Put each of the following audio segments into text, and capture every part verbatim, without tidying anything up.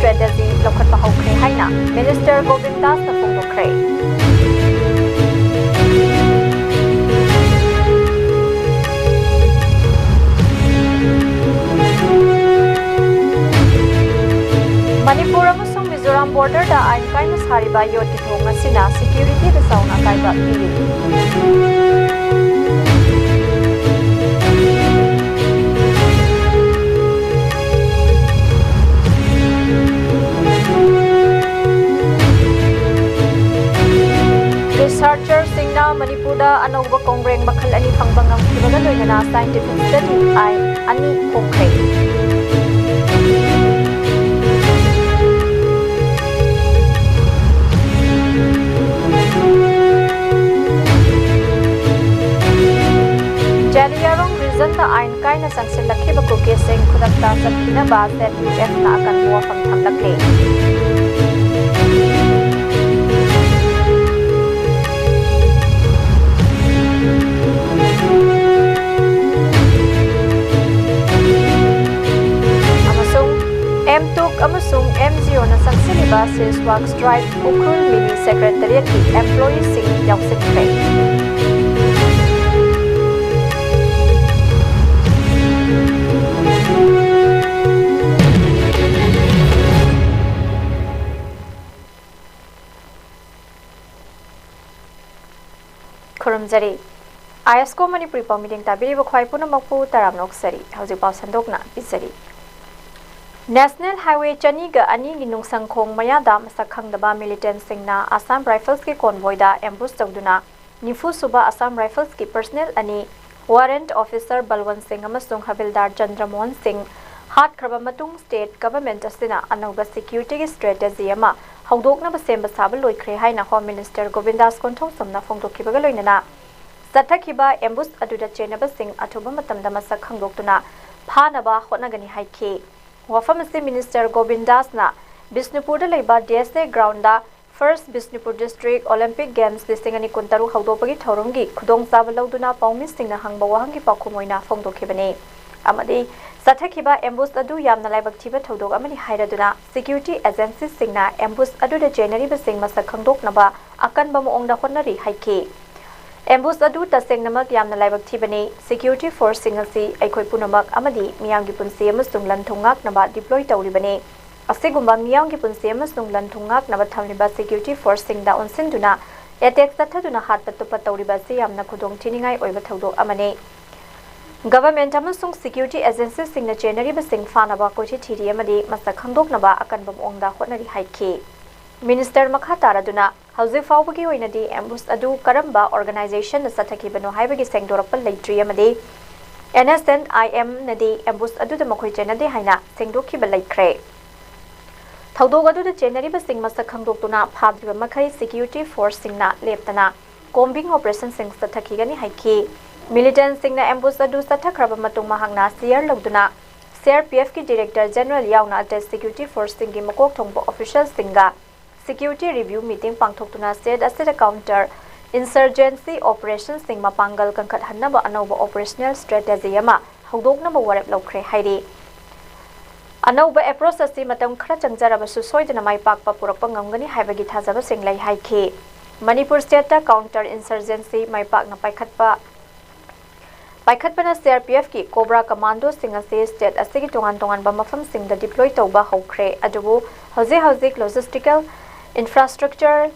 strategy ꯂꯧꯈꯠꯄ ꯍꯧꯈ꯭ꯔꯦ ꯍꯥꯏꯅ Minister ꯒꯣꯕꯤꯟꯗꯥꯁꯅ ꯐꯣꯡꯗꯣꯛꯈ꯭ꯔꯦ꯫ ꯃꯅꯤꯄꯨꯔ ꯑꯃꯁꯨꯡ ꯃꯤꯖꯣꯔꯥꯝ borderꯗ ꯑꯥꯏꯟ ꯀꯥꯏꯅ ꯁꯥꯔꯤꯕ ꯌꯣꯠꯀꯤ ꯊꯣꯡ ꯑꯁꯤꯅ securityꯗ ꯆꯥꯎꯅ ꯑꯀꯥꯏꯕ ꯄꯤꯔꯤ꯫ Researcherꯁꯤꯡꯅ ꯃꯅꯤꯄꯨꯔꯗ ꯑꯅꯧꯕ ꯀꯣꯡꯒ꯭ꯔꯦꯡ ꯃꯈꯜ ꯑꯅꯤ ꯐꯪꯕ ꯉꯝꯈꯤꯕꯒ ꯂꯣꯏꯅꯅ scientific study ꯑꯥꯏꯟ ꯑꯅꯤ ꯐꯣꯡꯈ꯭ꯔꯦ꯫ ꯖꯦꯂꯤꯌꯥꯡꯔꯣꯡ regionꯗ ꯑꯥꯏꯟ ꯀꯥꯏꯅ ꯆꯪꯁꯤꯜꯂꯛꯈꯤꯕ ꯀꯨꯀꯤꯁꯤꯡ ꯈꯨꯗꯛꯇ ꯆꯠꯈꯤꯅꯕ ZUFꯅ ꯑꯀꯟꯕ ꯋꯥꯐꯝ ꯊꯝꯂꯛꯂꯤ꯫ ꯑꯃꯁꯨꯡ M Talk ꯑꯃꯁꯨꯡ M Geoꯅ ꯆꯪꯁꯤꯜꯂꯤꯕ Seshwag Strike Ukhrul mini secretariatꯀꯤ employeeꯁꯤꯡ ꯌꯥꯎꯁꯤꯟꯈ꯭ꯔꯦ꯫ ꯈꯨꯔꯨꯝꯖꯔꯤ꯫ ISCO Manipuri ꯄꯥꯎꯃꯤ ꯇꯥꯕꯤꯔꯤꯕ ꯈ꯭ꯋꯥꯏ ꯄꯨꯝꯅꯃꯛꯄꯨ ꯇꯔꯥꯝꯅ ꯑꯣꯛꯆꯔꯤ꯫ ꯍꯧꯖꯤꯛ ꯄꯥꯎ ꯁꯟꯗꯣꯛꯅ ꯄꯤꯖꯔꯤ꯫ National Highway ꯆꯅꯤꯒ ꯑꯅꯤꯒꯤ ꯅꯨꯡꯁꯪꯈꯣꯡ ꯃꯌꯥꯗ ꯃꯁꯛ ꯈꯪꯗꯕ militantꯁꯤꯡꯅ Assam Riflesꯀꯤ convoyꯗ ambush ꯇꯧꯗꯨꯅ ꯅꯤꯐꯨ ꯁꯨꯕ Assam Riflesꯀꯤ personnel ꯑꯅꯤ, warrant officer ꯕꯜꯋꯟ ꯁꯤꯡ ꯑꯃꯁꯨꯡ ꯍꯕꯤꯜꯗꯥꯔ ꯆꯟꯗ꯭ꯔꯃꯣꯍꯟ ꯁꯤꯡ, ꯍꯥꯠꯈ꯭ꯔꯕ ꯃꯇꯨꯡ, state government ꯑꯁꯤꯅ ꯑꯅꯧꯕ securityꯒꯤ strategy ꯑꯃ ꯍꯧꯗꯣꯛꯅꯕ ꯁꯦꯝꯕ ꯁꯥꯕ ꯂꯣꯏꯈ꯭ꯔꯦ ꯍꯥꯏꯅ Home Minister ꯒꯣꯕꯤꯟꯗꯥꯁ ꯀꯣꯟꯊꯧꯖꯝꯅ ꯐꯣꯡꯗꯣꯛꯈꯤꯕꯒ ꯂꯣꯏꯅꯅ, ꯆꯠꯊꯈꯤꯕ ambush ꯑꯗꯨꯗ ꯆꯦꯟꯅꯕꯁꯤꯡ ꯑꯊꯨꯕ ꯃꯇꯝꯗ ꯃꯁꯛ ꯈꯪꯗꯣꯛꯇꯨꯅ ꯐꯥꯅꯕ ꯍꯣꯠꯅꯒꯅꯤ ꯍꯥꯏꯈꯤ꯫ ꯋꯥꯐꯝ ꯑꯁꯤ Minister ꯒꯣꯕꯤꯟꯗꯥꯁꯅ ꯕꯤꯁꯅꯨꯄꯨꯔꯗ ꯂꯩꯕ DSA groundꯗ First Bishnupur District Olympic Games ꯂꯤꯁꯤꯡ ꯑꯅꯤ ꯀꯨꯟꯇꯔꯨꯛ ꯍꯧꯗꯣꯛꯄꯒꯤ ꯊꯧꯔꯝꯒꯤ ꯈꯨꯗꯣꯡꯆꯥꯕ ꯂꯧꯗꯨꯅ ꯄꯥꯎꯃꯤꯁꯤꯡꯅ ꯍꯪꯕ ꯋꯥꯍꯪꯒꯤ ꯄꯥꯎꯈꯨꯝ ꯑꯣꯏꯅ ꯐꯣꯡꯗꯣꯛꯈꯤꯕꯅꯤ꯫ ꯑꯃꯗꯤ ꯆꯠꯊꯈꯤꯕ ꯑꯦꯝꯕꯨꯁ ꯑꯗꯨ ꯌꯥꯝꯅ ꯂꯥꯏꯕꯛ ꯊꯤꯕ ꯊꯧꯗꯣꯛ ꯑꯃꯅꯤ ꯍꯥꯏꯔꯗꯨꯅ ꯁꯦꯀ꯭ꯌꯨꯔꯤꯇꯤ ꯑꯦꯖꯦꯟꯁꯤꯁꯤꯡꯅ ꯑꯦꯝꯕꯨꯁ ꯑꯗꯨꯗ ꯆꯦꯟꯅꯔꯤꯕꯁꯤꯡ ꯃꯁꯛ ꯈꯪꯗꯣꯛꯅꯕ ꯑꯀꯟꯕ ꯃꯑꯣꯡꯗ ꯍꯣꯠꯅꯔꯤ ꯍꯥꯏꯈꯤ꯫ ꯑꯦꯝꯕꯨꯁ ꯑꯗꯨ ꯇꯁꯦꯡꯅꯃꯛ ꯌꯥꯝꯅ ꯂꯥꯏꯕꯛ ꯊꯤꯕꯅꯤ꯫ ꯁꯦꯀ꯭ꯌꯨꯔꯤꯇꯤ ꯐꯣꯔꯁꯁꯤꯡ ꯑꯁꯤ ꯑꯩꯈꯣꯏ ꯄꯨꯝꯅꯃꯛ ꯑꯃꯗꯤ ꯃꯤꯌꯥꯝꯒꯤ ꯄꯨꯟꯁꯤ ꯑꯃꯁꯨꯡ ꯂꯟ ꯊꯨꯝ ꯉꯥꯛꯅꯕ ꯗꯤꯄ꯭ꯂꯣꯏ ꯇꯧꯔꯤꯕꯅꯤ꯫ ꯑꯁꯤꯒꯨꯝꯕ ꯃꯤꯌꯥꯝꯒꯤ ꯄꯨꯟꯁꯤ ꯑꯃꯁꯨꯡ ꯂꯟ ꯊꯨꯝ ꯉꯥꯛꯅꯕ ꯊꯝꯂꯤꯕ ꯁꯦꯀ꯭ꯌꯨꯔꯤꯇꯤ ꯐꯣꯔꯁꯁꯤꯡꯗ ꯑꯣꯟꯁꯤꯟꯗꯨꯅ ꯑꯦꯇꯦꯛ ꯆꯠꯊꯗꯨꯅ ꯍꯥꯠꯄ ꯇꯨꯞꯄ ꯇꯧꯔꯤꯕ ꯑꯁꯤ ꯌꯥꯝꯅ ꯈꯨꯗꯣꯡ ꯊꯤꯅꯤꯡꯉꯥꯏ ꯑꯣꯏꯕ ꯊꯧꯗꯣꯛ ꯑꯃꯅꯤ꯫ ꯒꯚꯔꯟꯃꯦꯟꯠ ꯑꯃꯁꯨꯡ ꯁꯦꯀ꯭ꯌꯨꯔꯤꯇꯤ ꯑꯦꯖꯦꯟꯁꯤꯁꯤꯡꯅ ꯆꯦꯟꯅꯔꯤꯕꯁꯤꯡ ꯐꯥꯅꯕ ꯀꯣꯏꯊꯤ ꯊꯤꯔꯤ ꯑꯃꯗꯤ ꯃꯁꯛ ꯈꯪꯗꯣꯛꯅꯕ ꯑꯀꯟꯕ ꯃꯑꯣꯡꯗ ꯍꯣꯠꯅꯔꯤ ꯍꯥꯏꯈꯤ꯫ ꯃꯤꯅꯤꯁꯇꯔ ꯃꯈꯥ ꯇꯥꯔꯗꯨꯅ, ꯍꯧꯖꯤꯛ ꯐꯥꯎꯕꯒꯤ ꯑꯣꯏꯅꯗꯤ ꯑꯦꯝꯕꯨꯁ ꯑꯗꯨ ꯀꯔꯝꯕ ꯑꯣꯔꯒꯅꯥꯏꯖꯦꯁꯟꯅ ꯆꯠꯊꯈꯤꯕꯅꯣ ꯍꯥꯏꯕꯒꯤ ꯁꯦꯡꯗꯣꯔꯛꯄ ꯂꯩꯇ꯭ꯔꯤ ꯑꯃꯗꯤ ꯑꯦꯟ ꯑꯦꯁ ꯑꯦꯟ ꯑꯥꯏ ꯑꯦꯝꯅꯗꯤ ꯑꯦꯝꯕꯨꯁ ꯑꯗꯨꯗ ꯃꯈꯣꯏ ꯆꯦꯟꯅꯗꯦ ꯍꯥꯏꯅ ꯁꯦꯡꯗꯣꯛꯈꯤꯕ ꯂꯩꯈ꯭ꯔꯦ꯫ ꯊꯧꯗꯣꯛ ꯑꯗꯨꯗ ꯆꯦꯟꯅꯔꯤꯕꯁꯤꯡ ꯃꯁꯛ ꯈꯪꯗꯣꯛꯇꯨꯅ ꯐꯥꯗ꯭ꯔꯤꯕ ꯃꯈꯩ ꯁꯦꯀ꯭ꯌꯨꯔꯤꯇꯤ ꯐꯣꯔꯁꯁꯤꯡꯅ ꯂꯦꯞꯇꯅ ꯀꯣꯝꯕꯤꯡ ꯑꯣꯄꯔꯦꯁꯟꯁꯤꯡ ꯆꯠꯊꯈꯤꯒꯅꯤ ꯍꯥꯏꯈꯤ꯫ ꯃꯤꯂꯤꯇꯦꯟꯠꯁꯤꯡꯅ ꯑꯦꯝꯕꯨꯁ ꯑꯗꯨ ꯆꯠꯊꯈ꯭ꯔꯕ ꯃꯇꯨꯡ ꯃꯍꯥꯛꯅ ꯁꯤꯌꯔ ꯂꯧꯗꯨꯅ ꯁꯤ ꯑꯥꯔ ꯄꯤ ꯑꯦꯐꯀꯤ ꯗꯤꯔꯦꯛꯇꯔ ꯖꯦꯅꯔꯦꯜ ꯌꯥꯎꯅ ꯑꯇꯩ ꯁꯦꯀ꯭ꯌꯨꯔꯤꯇꯤ ꯐꯣꯔꯁꯁꯤꯡꯒꯤ ꯃꯀꯣꯛ ꯊꯣꯡꯕ ꯑꯣꯐꯤꯁꯤꯌꯦꯜꯁꯤꯡꯒ ꯁꯦꯀ꯭ꯌꯨꯔꯤꯇꯤ ꯔꯤꯚ꯭ꯌꯨ ꯃꯤꯇꯤꯡ ꯄꯥꯡꯊꯣꯛꯇꯨꯅ ꯁ꯭ꯇꯦꯠ ꯑꯁꯤꯗ ꯀꯥꯎꯟꯇꯔ ꯏꯟꯁꯔꯖꯦꯟꯁꯤ ꯑꯣꯄꯔꯦꯁꯟꯁꯤꯡ ꯃꯄꯥꯡꯒꯜ ꯀꯟꯈꯠꯍꯟꯅꯕ ꯑꯅꯧꯕ ꯑꯣꯄꯔꯦꯁꯅꯦꯜ ꯁ꯭ꯇ꯭ꯔꯦꯇꯦꯖꯤ ꯑꯃ ꯍꯧꯗꯣꯛꯅꯕ ꯋꯥꯔꯦꯞ ꯂꯧꯈ꯭ꯔꯦ ꯍꯥꯏꯔꯤ꯫ ꯑꯅꯧꯕ ꯑꯦꯄ꯭ꯔꯣꯆ ꯑꯁꯤ ꯃꯇꯝ ꯈꯔ ꯆꯪꯖꯔꯕꯁꯨ ꯁꯣꯏꯗꯅ ꯃꯥꯏ ꯄꯥꯛꯄ ꯄꯨꯔꯛꯄ ꯉꯝꯒꯅꯤ ꯍꯥꯏꯕꯒꯤ ꯊꯥꯖꯕꯁꯤꯡ ꯂꯩ ꯍꯥꯏꯈꯤ꯫ ꯃꯅꯤꯄꯨꯔ ꯁ꯭ꯇꯦꯠꯇ ꯀꯥꯎꯟꯇꯔ ꯏꯟꯁꯔꯖꯦꯟꯁꯤ ꯃꯥꯏ ꯄꯥꯛꯅ ꯄꯥꯏꯈꯠꯄ ꯄꯥꯏꯈꯠꯄꯅ ꯁꯤ ꯑꯥꯔ ꯄꯤ ꯑꯦꯐꯀꯤ ꯀꯣꯕ꯭ꯔꯥ ꯀꯃꯥꯟꯗꯣꯁꯤꯡ ꯑꯁꯤ ꯁ꯭ꯇꯦꯠ ꯑꯁꯤꯒꯤ ꯇꯣꯉꯥꯟ ꯇꯣꯉꯥꯟꯕ ꯃꯐꯝꯁꯤꯡꯗ ꯗꯤꯄ꯭ꯂꯣꯏ ꯇꯧꯕ ꯍꯧꯈ꯭ꯔꯦ꯫ ꯑꯗꯨꯕꯨ ꯍꯧꯖꯤꯛ ꯍꯧꯖꯤꯛ ꯂꯣꯖꯤꯁꯇꯤꯀꯦꯜ ꯏꯟꯐ꯭ꯔꯥꯁ꯭ꯇ꯭ꯔꯛꯆꯔ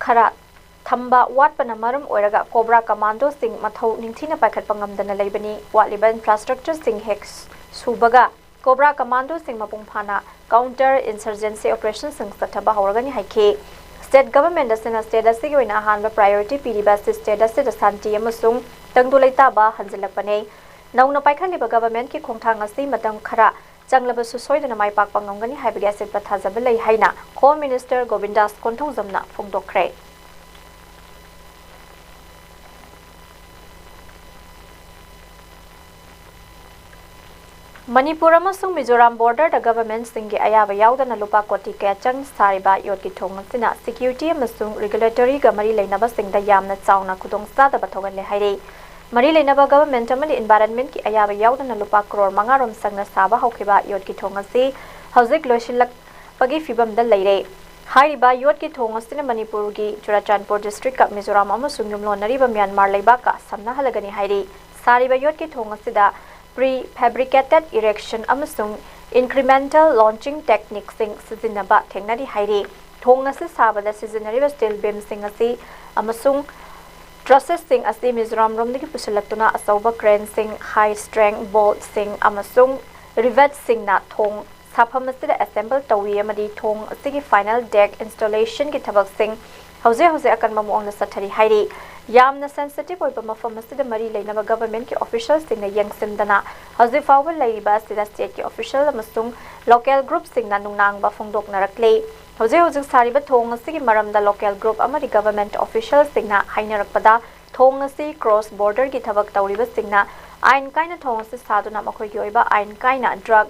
ꯈꯔ ꯊꯝꯕ ꯋꯥꯠꯄꯅ ꯃꯔꯝ ꯑꯣꯏꯔꯒ ꯀꯣꯕ꯭ꯔꯥ ꯀꯃꯥꯟꯗꯣꯁꯤꯡ ꯃꯊꯧ ꯅꯤꯡꯊꯤꯅ ꯄꯥꯏꯈꯠꯄ ꯉꯝꯗꯅ ꯂꯩꯕꯅꯤ꯫ ꯋꯥꯠꯂꯤꯕ ꯏꯟꯐ꯭ꯔꯥꯁ꯭ꯇ꯭ꯔꯛꯆꯔꯁꯤꯡ ꯍꯦꯛ ꯁꯨꯕꯒ ꯀꯣꯕ꯭ꯔꯥ ꯀꯃꯥꯟꯗꯣꯁꯤꯡ ꯃꯄꯨꯡ ꯐꯥꯅ ꯀꯥꯎꯟꯇꯔ ꯏꯟꯁꯔꯖꯦꯟꯁꯤ ꯑꯣꯄꯔꯦꯁꯟꯁꯤꯡ ꯆꯠꯊꯕ ꯍꯧꯔꯒꯅꯤ ꯍꯥꯏꯈꯤ꯫ ꯁ꯭ꯇꯦꯠ ꯒꯚꯔꯟꯃꯦꯟꯠ ꯑꯁꯤꯅ ꯁ꯭ꯇꯦꯠ ꯑꯁꯤꯒꯤ ꯑꯣꯏꯅ ꯑꯍꯥꯟꯕ ꯄ꯭ꯔꯥꯏꯑꯣꯔꯤꯇꯤ ꯄꯤꯔꯤꯕ ꯑꯁꯤ ꯁ꯭ꯇꯦꯠ ꯑꯁꯤꯗ ꯁꯥꯟꯇꯤ ꯑꯃꯁꯨꯡ ꯇꯪꯗꯨ ꯂꯩꯇꯥꯕ ꯍꯟꯖꯤꯜꯂꯛꯄꯅꯤ꯫ ꯅꯧꯅ ꯄꯥꯏꯈꯠꯂꯤꯕ ꯒꯚꯔꯟꯃꯦꯟꯠꯀꯤ ꯈꯣꯡꯊꯥꯡ ꯑꯁꯤ ꯃꯇꯝ ꯈꯔ ꯆꯪꯂꯕꯁꯨ ꯁꯣꯏꯗꯅ ꯃꯥꯏ ꯄꯥꯛꯄ ꯉꯝꯒꯅꯤ ꯍꯥꯏꯕꯒꯤ ꯑꯆꯦꯠꯄ ꯊꯥꯖꯕ ꯂꯩ ꯍꯥꯏꯅ ꯍꯣꯝ ꯃꯤꯅꯤꯁꯇꯔ ꯒꯣꯕꯤꯟꯗꯥꯁ ꯀꯣꯟꯊꯧꯖꯝꯅ ꯐꯣꯡꯗꯣꯛꯈ꯭ꯔꯦ꯫ ꯃꯅꯤꯄꯨꯔ ꯑꯃꯁꯨꯡ ꯃꯤꯖꯣꯔꯥꯝ ꯕꯣꯔꯗꯔꯗ ꯒꯚꯔꯟꯃꯦꯟꯠꯁꯤꯡꯒꯤ ꯑꯌꯥꯕ ꯌꯥꯎꯗꯅ ꯂꯨꯄꯥ ꯀꯣꯇꯤ ꯀꯌꯥ ꯆꯪ ꯁꯥꯔꯤꯕ ꯌꯣꯠꯀꯤ ꯊꯣꯡ ꯑꯁꯤꯅ ꯁꯦꯀ꯭ꯌꯨꯔꯤꯇꯤ ꯑꯃꯁꯨꯡ ꯔꯤꯒꯨꯂꯦꯇꯣꯔꯤꯒ ꯃꯔꯤ ꯂꯩꯅꯕꯁꯤꯡꯗ ꯌꯥꯝꯅ ꯆꯥꯎꯅ ꯈꯨꯗꯣꯡꯆꯥꯗꯕ ꯊꯣꯛꯍꯜꯂꯦ ꯍꯥꯏꯔꯤ꯫ ꯃꯔꯤ ꯂꯩꯅꯕ ꯒꯚꯔꯟꯃꯦꯟꯠ ꯑꯃꯗꯤ ꯏꯟꯚꯥꯏꯔꯟꯃꯦꯟꯠꯀꯤ ꯑꯌꯥꯕ ꯌꯥꯎꯗꯅ ꯂꯨꯄꯥ ꯀ꯭ꯔꯣꯔ ꯃꯉꯥ ꯔꯣꯝ ꯆꯪꯅ ꯁꯥꯕ ꯍꯧꯈꯤꯕ ꯌꯣꯠꯀꯤ ꯊꯣꯡ ꯑꯁꯤ ꯍꯧꯖꯤꯛ ꯂꯣꯏꯁꯤꯜꯂꯛꯄꯒꯤ ꯐꯤꯕꯝꯗ ꯂꯩꯔꯦ꯫ ꯍꯥꯏꯔꯤꯕ ꯌꯣꯠꯀꯤ ꯊꯣꯡ ꯑꯁꯤꯅ ꯃꯅꯤꯄꯨꯔꯒꯤ ꯆꯨꯔꯥꯆꯥꯟꯄꯨꯔ ꯗꯤꯁꯇ꯭ꯔꯤꯛꯀ ꯃꯤꯖꯣꯔꯥꯝ ꯑꯃꯁꯨꯡ ꯌꯨꯝꯂꯣꯟꯅꯔꯤꯕ ꯃ꯭ꯌꯥꯟꯃꯥꯔ ꯂꯩꯕꯥꯛꯀ ꯁꯝꯅꯍꯜꯂꯒꯅꯤ ꯍꯥꯏꯔꯤ꯫ ꯁꯥꯔꯤꯕ ꯌꯣꯠꯀꯤ ꯊꯣꯡ ꯑꯁꯤꯗ pre fabricated erection ꯑꯃꯁꯨꯡ incremental launching techniqueꯁꯤꯡ ꯁꯤꯖꯤꯟꯅꯕ ꯊꯦꯡꯅꯔꯤ ꯍꯥꯏꯔꯤ꯫ ꯊꯣꯡ ꯑꯁꯤ ꯁꯥꯕꯗ ꯁꯤꯖꯤꯟꯅꯔꯤꯕ steel beamꯁꯤꯡ ꯑꯁꯤ ꯑꯃꯁꯨꯡ trussesꯁꯤꯡ ꯑꯁꯤ ꯃꯤꯖꯣꯔꯥꯝꯔꯣꯝꯗꯒꯤ ꯄꯨꯁꯤꯜꯂꯛꯇꯨꯅ ꯑꯆꯧꯕ craneꯁꯤꯡ, high strength boltꯁꯤꯡ ꯑꯃꯁꯨꯡ rivetꯁꯤꯡꯅ ꯊꯣꯡ ꯁꯥꯐꯝ ꯑꯁꯤꯗ assemble ꯇꯧꯏ ꯑꯃꯗꯤ ꯊꯣꯡ ꯑꯁꯤꯒꯤ final deck installationꯒꯤ ꯊꯕꯛꯁꯤꯡ ꯍꯧꯖꯤꯛ ꯍꯧꯖꯤꯛ ꯑꯀꯟꯕ ꯃꯑꯣꯡꯗ ꯆꯠꯊꯔꯤ ꯍꯥꯏꯔꯤ꯫ ꯌꯥꯝꯅ sensitive ꯑꯣꯏꯕ ꯃꯐꯝ ꯑꯁꯤꯗ ꯃꯔꯤ ꯂꯩꯅꯕ governmentꯀꯤ officialꯁꯤꯡꯅ ꯌꯦꯡꯁꯤꯟꯗꯅ ꯍꯧꯖꯤꯛ ꯐꯥꯎꯕ ꯂꯩꯔꯤꯕ ꯑꯁꯤꯗ stateꯀꯤ official ꯑꯃꯁꯨꯡ local groupꯁꯤꯡꯅ ꯅꯨꯡꯅꯥꯡꯕ ꯐꯣꯡꯗꯣꯛꯅꯔꯛꯂꯤ꯫ ꯍꯧꯖꯤꯛ ꯍꯧꯖꯤꯛ ꯁꯥꯔꯤꯕ ꯊꯣꯡ ꯑꯁꯤꯒꯤ ꯃꯔꯝꯗ local group ꯑꯃꯗꯤ government officialꯁꯤꯡꯅ ꯍꯥꯏꯅꯔꯛꯄꯗ, ꯊꯣꯡ ꯑꯁꯤ cross borderꯒꯤ ꯊꯕꯛ ꯇꯧꯔꯤꯕꯁꯤꯡꯅ ꯑꯥꯏꯟ ꯀꯥꯏꯅ ꯊꯣꯡ ꯑꯁꯤ ꯁꯥꯗꯨꯅ ꯃꯈꯣꯏꯒꯤ ꯑꯣꯏꯕ ꯑꯥꯏꯟ ꯀꯥꯏꯅ drug,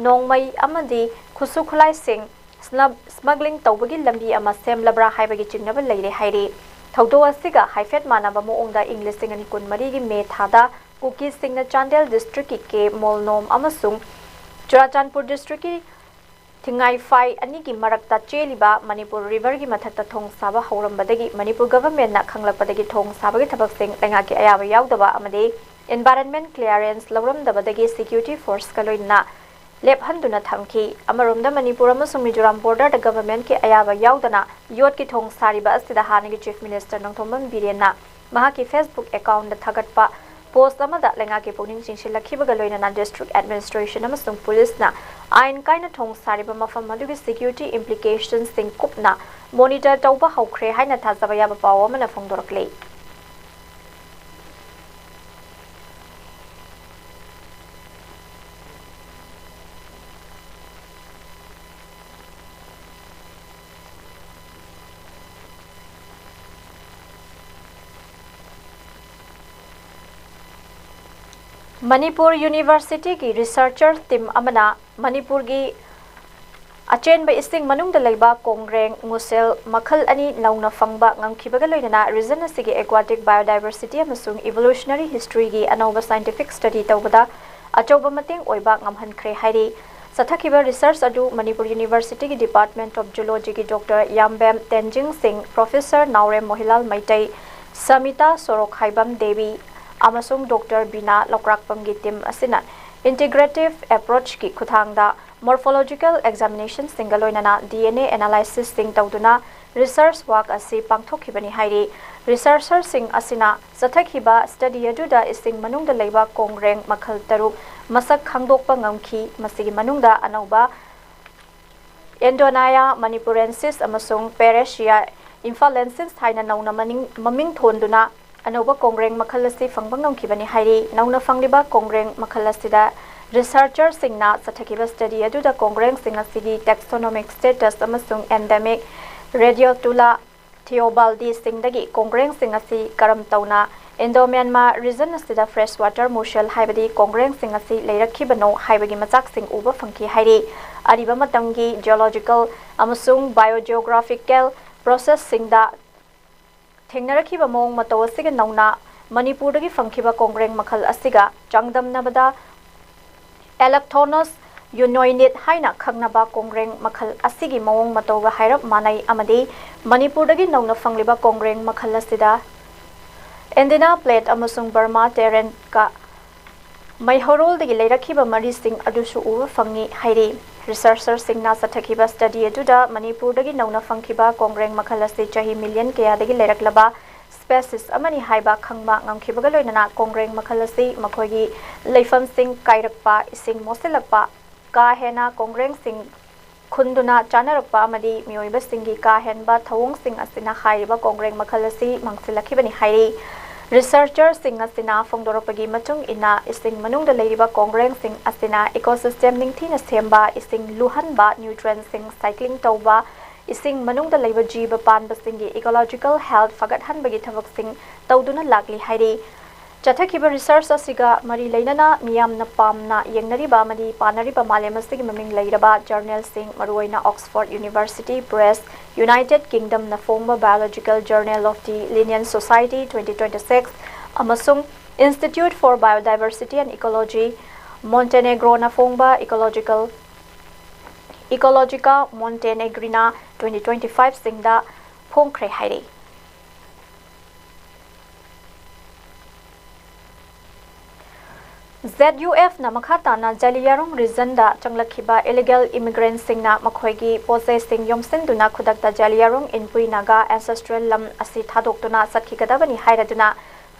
ꯅꯣꯡꯃꯩ ꯑꯃꯗꯤ ꯈꯨꯠꯁꯨ ꯈꯨꯠꯂꯥꯏꯁꯤꯡ smuggling ꯇꯧꯕꯒꯤ ꯂꯝꯕꯤ ꯑꯃ ꯁꯦꯝꯂꯕ꯭ꯔꯥ ꯍꯥꯏꯕꯒꯤ ꯆꯤꯡꯅꯕ ꯂꯩꯔꯦ ꯍꯥꯏꯔꯤ꯫ ꯊꯧꯗꯣꯛ ꯑꯁꯤꯒ ꯍꯥꯏꯐꯦꯠ ꯃꯥꯟꯅꯕ ꯃꯑꯣꯡꯗ ꯏꯪ ꯂꯤꯁꯤꯡ ꯑꯅꯤ ꯀꯨꯟꯃꯔꯤꯒꯤ ꯃꯦ ꯊꯥꯗ ꯀꯨꯀꯤꯁꯤꯡꯅ ꯆꯥꯟꯗꯦꯜ ꯗꯤꯁꯇ꯭ꯔꯤꯛꯀꯤ ꯀꯦ ꯃꯣꯜꯅꯣꯝ ꯑꯃꯁꯨꯡ ꯆꯨꯔꯥꯆꯥꯟꯄꯨꯔ ꯗꯤꯁꯇ꯭ꯔꯤꯛꯀꯤ ꯊꯤꯡꯉꯥꯏꯐꯥꯏ ꯑꯅꯤꯒꯤ ꯃꯔꯛꯇ ꯆꯦꯜꯂꯤꯕ ꯃꯅꯤꯄꯨꯔ ꯔꯤꯚꯔꯒꯤ ꯃꯊꯛꯇ ꯊꯣꯡ ꯁꯥꯕ ꯍꯧꯔꯝꯕꯗꯒꯤ ꯃꯅꯤꯄꯨꯔ ꯒꯚꯔꯟꯃꯦꯟꯠꯅ ꯈꯪꯂꯛꯄꯗꯒꯤ ꯊꯣꯡ ꯁꯥꯕꯒꯤ ꯊꯕꯛꯁꯤꯡ ꯂꯩꯉꯥꯛꯀꯤ ꯑꯌꯥꯕ ꯌꯥꯎꯗꯕ ꯑꯃꯗꯤ environment clearance ꯂꯧꯔꯝꯗꯕꯗꯒꯤ security forceꯀ ꯂꯣꯏꯅꯅ ꯂꯦꯞꯍꯟꯗꯨꯅ ꯊꯝꯈꯤ꯫ ꯑꯃꯔꯣꯝꯗ ꯃꯅꯤꯄꯨꯔ ꯑꯃꯁꯨꯡ ꯃꯤꯖꯣꯔꯥꯝ borderꯗ governmentꯀꯤ ꯑꯌꯥꯕ ꯌꯥꯎꯗꯅ ꯌꯣꯠꯀꯤ ꯊꯣꯡ ꯁꯥꯔꯤꯕ ꯑꯁꯤꯗ ꯍꯥꯟꯅꯒꯤ Chief Minister ꯅꯣꯡꯊꯣꯝꯕꯝ ꯕꯤꯔꯦꯟꯅ ꯃꯍꯥꯛꯀꯤ Facebook accountꯇ ꯊꯥꯒꯠꯄ post ꯑꯃꯗ ꯂꯩꯉꯥꯛꯀꯤ ꯄꯨꯛꯅꯤꯡ ꯆꯤꯡꯁꯤꯜꯂꯛꯈꯤꯕꯒ ꯂꯣꯏꯅꯅ district administration ꯑꯃꯁꯨꯡ policeꯅ ꯑꯥꯏꯟ ꯀꯥꯏꯅ ꯊꯣꯡ ꯁꯥꯔꯤꯕ ꯃꯐꯝ ꯑꯗꯨꯒꯤ security implicationꯁꯤꯡ ꯀꯨꯞꯅ monitor ꯇꯧꯕ ꯍꯧꯈ꯭ꯔꯦ ꯍꯥꯏꯅ ꯊꯥꯖꯕ ꯌꯥꯕ ꯄꯥꯎ ꯑꯃꯅ ꯐꯣꯡꯗꯣꯔꯛꯂꯤ꯫ ꯃꯅꯤꯄꯨꯔ ꯌꯨꯅꯤꯚꯔꯁꯤꯇꯤꯒꯤ researcher team ꯑꯃꯅ ꯃꯅꯤꯄꯨꯔꯒꯤ ꯑꯆꯦꯟꯕ ꯏꯁꯤꯡ ꯃꯅꯨꯡꯗ ꯂꯩꯕ ꯀꯣꯡꯒ꯭ꯔꯦꯡ ꯃꯨꯁꯦꯜ ꯃꯈꯜ ꯑꯅꯤ ꯅꯧꯅ ꯐꯪꯕ ꯉꯝꯈꯤꯕꯒ ꯂꯣꯏꯅꯅ region ꯑꯁꯤꯒꯤ aquatic biodiversity ꯑꯃꯁꯨꯡ evolutionary historyꯒꯤ ꯑꯅꯧꯕ scientific study ꯇꯧꯕꯗ ꯑꯆꯧꯕ ꯃꯇꯦꯡ ꯑꯣꯏꯕ ꯉꯝꯍꯟꯈ꯭ꯔꯦ ꯍꯥꯏꯔꯤ꯫ ꯆꯠꯊꯈꯤꯕ research ꯑꯗꯨ ꯃꯅꯤꯄꯨꯔ Universityꯒꯤ Department of Zoologyꯒꯤ Doctor ꯌꯥꯝꯕꯦꯝ ꯇꯦꯟꯖꯤꯡ ꯁꯤꯡ, Professor ꯅꯥꯎꯔꯦꯝ ꯃꯣꯍꯤꯂꯥꯜ ꯃꯩꯇꯩ, ꯁꯃꯤꯇꯥ ꯁꯣꯔꯣꯛꯈꯥꯏꯕꯝ ꯗꯦꯕꯤ ꯑꯃꯁꯨꯡ Doctor ꯕꯤꯅꯥ ꯂꯧꯀ꯭ꯔꯥꯛꯄꯝꯒꯤ team ꯑꯁꯤꯅ integrative approachꯀꯤ ꯈꯨꯠꯊꯥꯡꯗ morphological examinationꯁꯤꯡꯒ ꯂꯣꯏꯅꯅ DNA analysisꯁꯤꯡ ꯇꯧꯗꯨꯅ research work ꯑꯁꯤ ꯄꯥꯡꯊꯣꯛꯈꯤꯕꯅꯤ ꯍꯥꯏꯔꯤ꯫ Researcherꯁꯤꯡ ꯑꯁꯤꯅ ꯆꯠꯊꯈꯤꯕ study ꯑꯗꯨꯗ ꯏꯁꯤꯡ ꯃꯅꯨꯡꯗ ꯂꯩꯕ ꯀꯣꯡꯒ꯭ꯔꯦꯡ ꯃꯈꯜ ꯇꯔꯨꯛ ꯃꯁꯛ ꯈꯪꯗꯣꯛꯄ ꯉꯝꯈꯤ꯫ ꯃꯁꯤꯒꯤ ꯃꯅꯨꯡꯗ ꯑꯅꯧꯕ Endonia manipurensis ꯑꯃꯁꯨꯡ Parresia infalensis ꯍꯥꯏꯅ ꯅꯧꯅ ꯃꯅꯤꯡ-, ꯃꯃꯤꯡ ꯊꯣꯟꯗꯨꯅ ꯑꯅꯧꯕ ꯀꯣꯡꯒ꯭ꯔꯦꯡ ꯃꯈꯜ ꯑꯁꯤ ꯐꯪꯕ ꯉꯝꯈꯤꯕꯅꯤ ꯍꯥꯏꯔꯤ꯫ ꯅꯧꯅ ꯐꯪꯂꯤꯕ ꯀꯣꯡꯒ꯭ꯔꯦꯡ ꯃꯈꯜ ꯑꯁꯤꯗ researcherꯁꯤꯡꯅ ꯆꯠꯊꯈꯤꯕ study ꯑꯗꯨꯗ ꯀꯣꯡꯒ꯭ꯔꯦꯡꯁꯤꯡ ꯑꯁꯤꯒꯤ taxonomic status ꯑꯃꯁꯨꯡ endemic Radiotula theobaldisꯁꯤꯡꯗꯒꯤ ꯀꯣꯡꯒ꯭ꯔꯦꯡꯁꯤꯡ ꯑꯁꯤ ꯀꯔꯝ ꯇꯧꯅ Indo-Myanmar region ꯑꯁꯤꯗ freshwater mussel ꯍꯥꯏꯕꯗꯤ ꯀꯣꯡꯒ꯭ꯔꯦꯡꯁꯤꯡ ꯑꯁꯤ ꯂꯩꯔꯛꯈꯤꯕꯅꯣ ꯍꯥꯏꯕꯒꯤ ꯃꯆꯥꯛꯁꯤꯡ ꯎꯕ ꯐꯪꯈꯤ ꯍꯥꯏꯔꯤ꯫ ꯑꯔꯤꯕ ꯃꯇꯝꯒꯤ geological ꯑꯃꯁꯨꯡ biogeographical processꯁꯤꯡꯗ ꯊꯦꯡꯅꯔꯛꯈꯤꯕ ꯃꯑꯣꯡ ꯃꯇꯧ ꯑꯁꯤꯒ ꯅꯧꯅ ꯃꯅꯤꯄꯨꯔꯗꯒꯤ ꯐꯪꯈꯤꯕ ꯀꯣꯡꯒ꯭ꯔꯦꯡ ꯃꯈꯜ ꯑꯁꯤꯒ ꯆꯥꯡꯗꯝꯅꯕꯗ Allochthonous unoinid ꯍꯥꯏꯅ ꯈꯪꯅꯕ ꯀꯣꯡꯒ꯭ꯔꯦꯡ ꯃꯈꯜ ꯑꯁꯤꯒꯤ ꯃꯑꯣꯡ ꯃꯇꯧꯒ ꯍꯥꯏꯔꯞ ꯃꯥꯟꯅꯩ ꯑꯃꯗꯤ ꯃꯅꯤꯄꯨꯔꯗꯒꯤ ꯅꯧꯅ ꯐꯪꯂꯤꯕ ꯀꯣꯡꯒ꯭ꯔꯦꯡ ꯃꯈꯜ ꯑꯁꯤꯗ Andina plate ꯑꯃꯁꯨꯡ Burma terrantꯒ ꯃꯩꯍꯧꯔꯣꯜꯗꯒꯤ ꯂꯩꯔꯛꯈꯤꯕ ꯃꯔꯤꯁꯤꯡ ꯑꯗꯨꯁꯨ ꯎꯕ ꯐꯪꯉꯤ ꯍꯥꯏꯔꯤ꯫ Researcherꯁꯤꯡꯅ ꯆꯠꯊꯈꯤꯕ study ꯑꯗꯨꯗ ꯃꯅꯤꯄꯨꯔꯗꯒꯤ ꯅꯧꯅ ꯐꯪꯈꯤꯕ ꯀꯣꯡꯒ꯭ꯔꯦꯡ ꯃꯈꯜ ꯑꯁꯤ ꯆꯍꯤ million ꯀꯌꯥꯗꯒꯤ ꯂꯩꯔꯛꯂꯕ species ꯑꯃꯅꯤ ꯍꯥꯏꯕ ꯈꯪꯕ ꯉꯝꯈꯤꯕꯒ ꯂꯣꯏꯅꯅ ꯀꯣꯡꯒ꯭ꯔꯦꯡ ꯃꯈꯜ ꯑꯁꯤ ꯃꯈꯣꯏꯒꯤ ꯂꯩꯐꯝꯁꯤꯡ ꯀꯥꯏꯔꯛꯄ, ꯏꯁꯤꯡ ꯃꯣꯠꯁꯤꯜꯂꯛꯄ, ꯀꯥ ꯍꯦꯟꯅ ꯀꯣꯡꯒ꯭ꯔꯦꯡꯁꯤꯡ ꯈꯨꯟꯗꯨꯅ ꯆꯥꯅꯔꯛꯄ ꯑꯃꯗꯤ ꯃꯤꯑꯣꯏꯕꯁꯤꯡꯒꯤ ꯀꯥ ꯍꯦꯟꯕ ꯊꯧꯑꯣꯡꯁꯤꯡ ꯑꯁꯤꯅ ꯍꯥꯏꯔꯤꯕ ꯀꯣꯡꯒ꯭ꯔꯦꯡ ꯃꯈꯜ ꯑꯁꯤ ꯃꯥꯡꯁꯤꯜꯂꯛꯈꯤꯕꯅꯤ ꯍꯥꯏꯔꯤ꯫ Researcherꯁꯤꯡ ꯑꯁꯤꯅ ꯐꯣꯡꯗꯣꯔꯛꯄꯒꯤ ꯃꯇꯨꯡ ꯏꯟꯅ, ꯏꯁꯤꯡ ꯃꯅꯨꯡꯗ ꯂꯩꯔꯤꯕ ꯀꯣꯡꯒ꯭ꯔꯦꯡꯁꯤꯡ ꯑꯁꯤꯅ ecosystem ꯅꯤꯡꯊꯤꯅ ꯁꯦꯝꯕ, ꯏꯁꯤꯡ ꯂꯨꯍꯟꯕ, nutrientꯁꯤꯡ cycling ꯇꯧꯕ, ꯏꯁꯤꯡ ꯃꯅꯨꯡꯗ ꯂꯩꯕ ꯖꯤꯕ ꯄꯥꯟꯕꯁꯤꯡꯒꯤ ecological health ꯐꯒꯠꯍꯟꯕꯒꯤ ꯊꯕꯛꯁꯤꯡ ꯇꯧꯗꯨꯅ ꯂꯥꯛꯂꯤ ꯍꯥꯏꯔꯤ꯫ ꯆꯠꯊꯈꯤꯕ research ꯑꯁꯤꯒ ꯃꯔꯤ ꯂꯩꯅꯅ ꯃꯤꯌꯥꯝꯅ ꯄꯥꯝꯅ ꯌꯦꯡꯅꯔꯤꯕ ꯑꯃꯗꯤ ꯄꯥꯅꯔꯤꯕ ꯃꯥꯂꯦꯝ ꯑꯁꯤꯒꯤ ꯃꯃꯤꯡ ꯂꯩꯔꯕ journalꯁꯤꯡ, ꯃꯔꯨꯑꯣꯏꯅ Oxford University Press, United Kingdomꯅ ꯐꯣꯡꯕ Biological Journal of the Linnean Society twenty twenty-six ꯑꯃꯁꯨꯡ Institute for Biodiversity and Ecology, Montenegroꯅ ꯐꯣꯡꯕ Ecological, Ecologica Montenegrina twenty twenty-fiveꯁꯤꯡꯗ ꯐꯣꯡꯈ꯭ꯔꯦ ꯍꯥꯏꯔꯤ꯫ ZUFꯅ ꯃꯈꯥ ꯇꯥꯅ ꯖꯂꯤꯌꯥꯔꯣꯡ regionꯗ ꯆꯪꯂꯛꯈꯤꯕ illegal immigrantꯁꯤꯡꯅ ꯃꯈꯣꯏꯒꯤ ꯄꯣꯠꯆꯩꯁꯤꯡ ꯌꯣꯝꯁꯤꯟꯗꯨꯅ ꯈꯨꯗꯛꯇ ꯖꯂꯤꯌꯥꯔꯣꯡ ꯏꯟꯄꯨꯏ ꯅꯥꯒꯥ ancestral ꯂꯝ ꯑꯁꯤ ꯊꯥꯗꯣꯛꯇꯨꯅ ꯆꯠꯈꯤꯒꯗꯕꯅꯤ ꯍꯥꯏꯔꯗꯨꯅ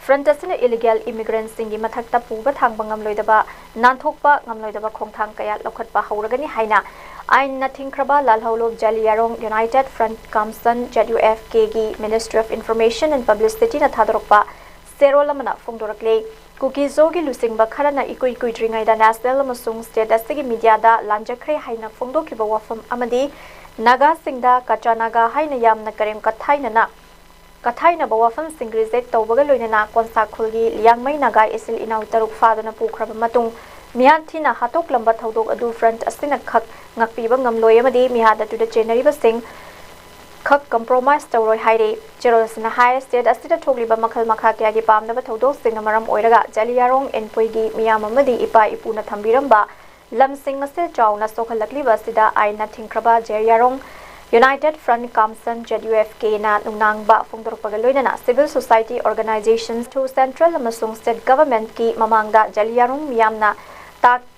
Front ꯑꯁꯤꯅ illegal immigrantꯁꯤꯡꯒꯤ ꯃꯊꯛꯇ ꯄꯨꯕ ꯊꯥꯡꯕ ꯉꯝꯂꯣꯏꯗꯕ, ꯅꯥꯟꯊꯣꯛꯄ ꯉꯝꯂꯣꯏꯗꯕ ꯈꯣꯡꯊꯥꯡ ꯀꯌꯥ ꯂꯧꯈꯠꯄ ꯍꯧꯔꯒꯅꯤ ꯍꯥꯏꯅ ꯑꯥꯏꯟꯅ ꯊꯤꯡꯈ꯭ꯔꯕ ꯂꯥꯜꯍꯧꯂꯨꯞ ꯖꯂꯤꯌꯥꯔꯣꯡ United Front ꯀꯥꯝꯁꯟ, ZUFKꯒꯤ Ministry of Information and Publicityꯅ ꯊꯥꯗꯣꯔꯛꯄ ꯆꯦꯔꯣꯜ ꯑꯃꯅ ꯐꯣꯡꯗꯣꯔꯛꯂꯤ꯫ ꯀꯨꯀꯤꯖꯣꯒꯤ ꯂꯨꯆꯤꯡꯕ ꯈꯔꯅ ꯏꯀꯨꯏ ꯀꯨꯏꯗ꯭ꯔꯤꯉꯩꯗ national ꯑꯃꯁꯨꯡ state ꯑꯁꯤꯒꯤ mediaꯗ ꯂꯥꯟꯖꯈ꯭ꯔꯦ ꯍꯥꯏꯅ ꯐꯣꯡꯗꯣꯛꯈꯤꯕ ꯋꯥꯐꯝ ꯑꯃꯗꯤ ꯅꯥꯒꯥꯁꯤꯡꯗ ꯀꯆꯥ ꯅꯥꯒꯥ ꯍꯥꯏꯅ ꯌꯥꯝꯅ ꯀꯔꯦꯝ ꯀꯊꯥꯏꯅꯅ ꯀꯊꯥꯏꯅꯕ ꯋꯥꯐꯝꯁꯤꯡ reject ꯇꯧꯕꯒ ꯂꯣꯏꯅꯅ ꯀꯣꯟꯁꯥꯈꯨꯜꯒꯤ ꯂꯤꯌꯥꯡꯃꯩ ꯅꯥꯒꯥ ꯏꯆꯤꯜ ꯏꯅꯥꯎ ꯇꯔꯨꯛ ꯐꯥꯗꯨꯅ ꯄꯨꯈ꯭ꯔꯕ ꯃꯇꯨꯡ ꯃꯤꯍꯥꯠ ꯊꯤꯅ ꯍꯥꯠꯇꯣꯛꯂꯝꯕ ꯊꯧꯗꯣꯛ ꯑꯗꯨ front ꯑꯁꯤꯅ ꯈꯛ ꯉꯥꯛꯄꯤꯕ ꯉꯝꯂꯣꯏ ꯑꯃꯗꯤ ꯃꯤꯍꯥꯠ ꯑꯗꯨꯗ ꯆꯦꯟꯅꯔꯤꯕꯁꯤꯡ ꯈꯛ compromise ꯇꯧꯔꯣꯏ ꯍꯥꯏꯔꯤ꯫ ꯆꯦꯔꯣꯜ ꯑꯁꯤꯅ ꯍꯥꯏ, state ꯑꯁꯤꯗ ꯊꯣꯛꯂꯤꯕ ꯃꯈꯜ ꯃꯈꯥ ꯀꯌꯥꯒꯤ ꯄꯥꯝꯗꯕ ꯊꯧꯗꯣꯛꯁꯤꯡꯅ ꯃꯔꯝ ꯑꯣꯏꯔꯒ ꯖꯂꯤꯌꯥꯔꯣꯡ ꯏꯟꯄꯨꯏꯒꯤ ꯃꯤꯌꯥꯝ ꯑꯃꯗꯤ ꯏꯄꯥ ꯏꯄꯨꯅ ꯊꯝꯕꯤꯔꯝꯕ ꯂꯝꯁꯤꯡ ꯑꯁꯤ ꯆꯥꯎꯅ ꯁꯣꯛꯍꯜꯂꯛꯂꯤꯕ ꯑꯁꯤꯗ ꯑꯥꯏꯟꯅ ꯊꯤꯡꯈ꯭ꯔꯕ ꯖꯂꯤꯌꯥꯔꯣꯡ United Front ꯀꯥꯝꯁꯟ, ZUFKꯅ ꯅꯨꯡꯅꯥꯡꯕ ꯐꯣꯡꯗꯣꯔꯛꯄꯒ ꯂꯣꯏꯅꯅ civil society organizations to central ꯑꯃꯁꯨꯡ state governmentꯀꯤ ꯃꯃꯥꯡꯗ ꯖꯂꯤꯌꯥꯔꯣꯡ ꯃꯤꯌꯥꯝꯅ ꯇꯥꯛ-,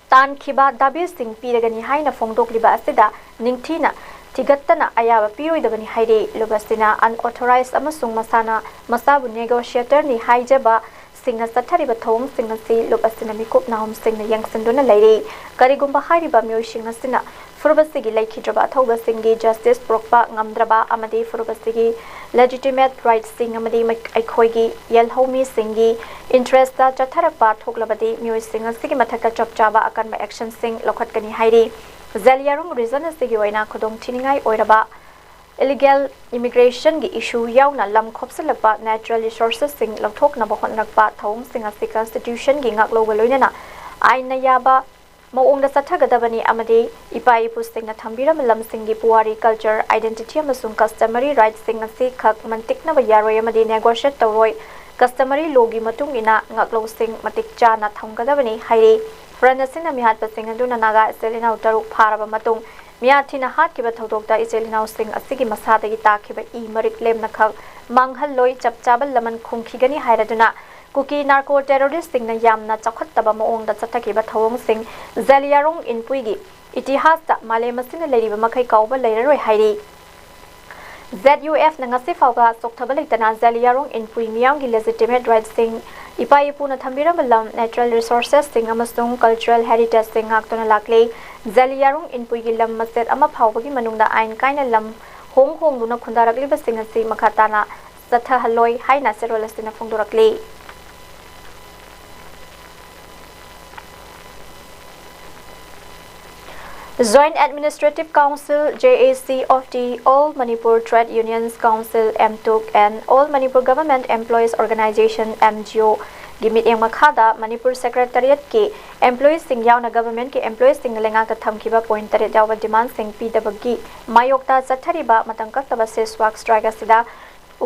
ꯇꯥꯟꯈꯤꯕ ꯗꯥꯕꯤꯁꯤꯡ ꯄꯤꯔꯒꯅꯤ ꯍꯥꯏꯅ ꯐꯣꯡꯗꯣꯛꯂꯤꯕ ꯑꯁꯤꯗ ꯅꯤꯡꯊꯤꯅ ꯊꯤꯒꯠꯇꯅ ꯑꯌꯥꯕ ꯄꯤꯔꯣꯏꯗꯕꯅꯤ ꯍꯥꯏꯔꯤ꯫ ꯂꯨꯞ ꯑꯁꯤꯅ unauthorized ꯑꯃꯁꯨꯡ ꯃꯁꯥꯅ ꯃꯁꯥꯕꯨ negotiatorꯅꯤ ꯍꯥꯏꯖꯕ ꯁꯤꯡꯅ ꯆꯠꯊꯔꯤꯕ ꯊꯧꯑꯣꯡꯁꯤꯡ ꯑꯁꯤ ꯂꯨꯞ ꯑꯁꯤꯅ ꯃꯤꯀꯨꯞ ꯅꯥꯍꯨꯝꯁꯤꯡꯅ ꯌꯦꯡꯁꯤꯟꯗꯨꯅ ꯂꯩꯔꯤ꯫ ꯀꯔꯤꯒꯨꯝꯕ ꯍꯥꯏꯔꯤꯕ ꯃꯤꯑꯣꯏꯁꯤꯡ ꯑꯁꯤꯅ ꯐꯨꯔꯨꯞ ꯑꯁꯤꯒꯤ ꯂꯩꯈꯤꯗ꯭ꯔꯕ ꯑꯊꯧꯕꯁꯤꯡꯒꯤ justice ꯄꯨꯔꯛꯄ ꯉꯝꯗ꯭ꯔꯕ ꯑꯃꯗꯤ ꯐꯨꯔꯨꯞ ꯑꯁꯤꯒꯤ legitimate rightꯁꯤꯡ ꯑꯃꯗꯤ ꯃꯩ-, ꯑꯩꯈꯣꯏꯒꯤ ꯌꯦꯜꯍꯧꯃꯤꯁꯤꯡꯒꯤ interestꯇ ꯆꯠꯊꯔꯛꯄ ꯊꯣꯛꯂꯕꯗꯤ ꯃꯤꯑꯣꯏꯁꯤꯡ ꯑꯁꯤꯒꯤ ꯃꯊꯛꯇ ꯆꯞ ꯆꯥꯕ ꯑꯀꯟꯕ actionꯁꯤꯡ ꯂꯧꯈꯠꯀꯅꯤ ꯍꯥꯏꯔꯤ꯫ ꯖꯂꯤꯌꯥꯔꯣꯡ region ꯑꯁꯤꯒꯤ ꯑꯣꯏꯅ ꯈꯨꯗꯣꯡꯊꯤꯅꯤꯡꯉꯥꯏ ꯑꯣꯏꯔꯕ illegal immigrationꯒꯤ issue ꯌꯥꯎꯅ ꯂꯝ ꯈꯣꯞꯆꯤꯜꯂꯛꯄ natural resourcesꯁꯤꯡ ꯂꯧꯊꯣꯛꯅꯕ ꯍꯣꯠꯅꯔꯛꯄ ꯊꯧꯑꯣꯡꯁꯤꯡ ꯑꯁꯤ constitutionꯒꯤ ꯉꯥꯛꯂꯧꯒ ꯂꯣꯏꯅꯅ ꯑꯥꯏꯟꯅ ꯌꯥꯕ ꯃꯑꯣꯡꯗ ꯆꯠꯊꯒꯗꯕꯅꯤ ꯑꯃꯗꯤ ꯏꯄꯥ ꯏꯄꯨꯁꯤꯡꯅ ꯊꯝꯕꯤꯔꯝꯕ ꯂꯝꯁꯤꯡꯒꯤ ꯄꯨꯋꯥꯔꯤ, culture, identity ꯑꯃꯁꯨꯡ customary rightꯁꯤꯡ ꯑꯁꯤ ꯈꯛ ꯃꯟꯇꯤꯛꯅꯕ ꯌꯥꯔꯣꯏ ꯑꯃꯗꯤ negotiate ꯇꯧꯔꯣꯏ꯫ Customary lawꯒꯤ ꯃꯇꯨꯡ ꯏꯟꯅ ꯉꯥꯛꯂꯧꯁꯤꯡ ꯃꯇꯤꯛ ꯆꯥꯅ ꯊꯝꯒꯗꯕꯅꯤ ꯍꯥꯏꯔꯤ꯫ Front ꯑꯁꯤꯅ ꯃꯤꯍꯥꯠꯄꯁꯤꯡ ꯑꯗꯨꯅ ꯅꯥꯒꯥ ꯏꯆꯤꯜ ꯏꯅꯥꯎ ꯇꯔꯨꯛ ꯐꯥꯔꯕ ꯃꯇꯨꯡ ꯃꯤꯌꯥꯊꯤꯅ ꯍꯥꯠꯈꯤꯕ ꯊꯧꯗꯣꯛꯇ ꯏꯆꯤꯜ ꯏꯅꯥꯎꯁꯤꯡ ꯑꯁꯤꯒꯤ ꯃꯁꯥꯗꯒꯤ ꯇꯥꯈꯤꯕ ꯏ ꯃꯔꯤꯛ ꯂꯦꯝꯅꯈꯛ ꯃꯥꯡꯍꯜꯂꯣꯏ, ꯆꯞ ꯆꯥꯕ ꯂꯃꯟ ꯈꯨꯝꯈꯤꯒꯅꯤ ꯍꯥꯏꯔꯗꯨꯅ ꯀꯨꯀꯤ narco terroristꯁꯤꯡꯅ ꯌꯥꯝꯅ ꯆꯥꯎꯈꯠꯇꯕ ꯃꯑꯣꯡꯗ ꯆꯠꯊꯈꯤꯕ ꯊꯧꯑꯣꯡꯁꯤꯡ ꯖꯦꯂꯤꯌꯥꯡꯔꯣꯡ ꯏꯟꯄꯨꯏꯒꯤ ꯏꯇꯤꯍꯥꯁꯇ ꯃꯥꯂꯦꯝ ꯑꯁꯤꯅ ꯂꯩꯔꯤꯕ ꯃꯈꯩ ꯀꯥꯎꯕ ꯂꯩꯔꯔꯣꯏ ꯍꯥꯏꯔꯤ꯫ ZUFꯅ ꯉꯁꯤ ꯐꯥꯎꯕ ꯆꯣꯛꯊꯕ ꯂꯩꯇꯅ ꯖꯦꯂꯤꯌꯥꯡꯔꯣꯡ ꯏꯟꯄꯨꯏ ꯃꯤꯌꯥꯝꯒꯤ legitimate rightꯁꯤꯡ, ꯏꯄꯥ ꯏꯄꯨꯅ ꯊꯝꯕꯤꯔꯝꯕ ꯂꯝ, natural resourcesꯁꯤꯡ ꯑꯃꯁꯨꯡ cultural heritageꯁꯤꯡ ꯉꯥꯛꯇꯨꯅ ꯂꯥꯛꯂꯤ꯫ ꯖꯦꯂꯤꯌꯥꯡꯔꯣꯡ ꯏꯟꯄꯨꯏꯒꯤ ꯂꯝ ꯃꯆꯦꯠ ꯑꯃ ꯐꯥꯎꯕꯒꯤ ꯃꯅꯨꯡꯗ ꯑꯥꯏꯟ ꯀꯥꯏꯅ ꯂꯝ ꯍꯣꯡ ꯍꯣꯡꯗꯨꯅ ꯈꯨꯟꯗꯥꯔꯛꯂꯤꯕꯁꯤꯡ ꯑꯁꯤ ꯃꯈꯥ ꯇꯥꯅ ꯆꯠꯊꯍꯜꯂꯣꯏ ꯍꯥꯏꯅ ꯆꯦꯔꯣꯜ ꯑꯁꯤꯅ ꯐꯣꯡꯗꯣꯔꯛꯂꯤ꯫ Joint Administrative Council, JAC, of the All Manipur Trade Unions Council, MTUC, and All Manipur Government Employees Organization, MGO, ꯒꯤ ꯃꯤꯠꯌꯦꯡ ꯃꯈꯥꯗ ꯃꯅꯤꯄꯨꯔ Secretariatꯀꯤ employeesꯁꯤꯡ ꯌꯥꯎꯅ governmentꯀꯤ employeesꯁꯤꯡꯅ ꯂꯩꯉꯥꯛꯇ ꯊꯝꯈꯤꯕ point ꯇꯔꯦꯠ ꯌꯥꯎꯕ demandꯁꯤꯡ ꯄꯤꯗꯕꯒꯤ ꯃꯥꯌꯣꯛꯇ ꯆꯠꯊꯔꯤꯕ ꯃꯇꯝ ꯀꯛꯇꯕ ceasefire strike ꯑꯁꯤꯗ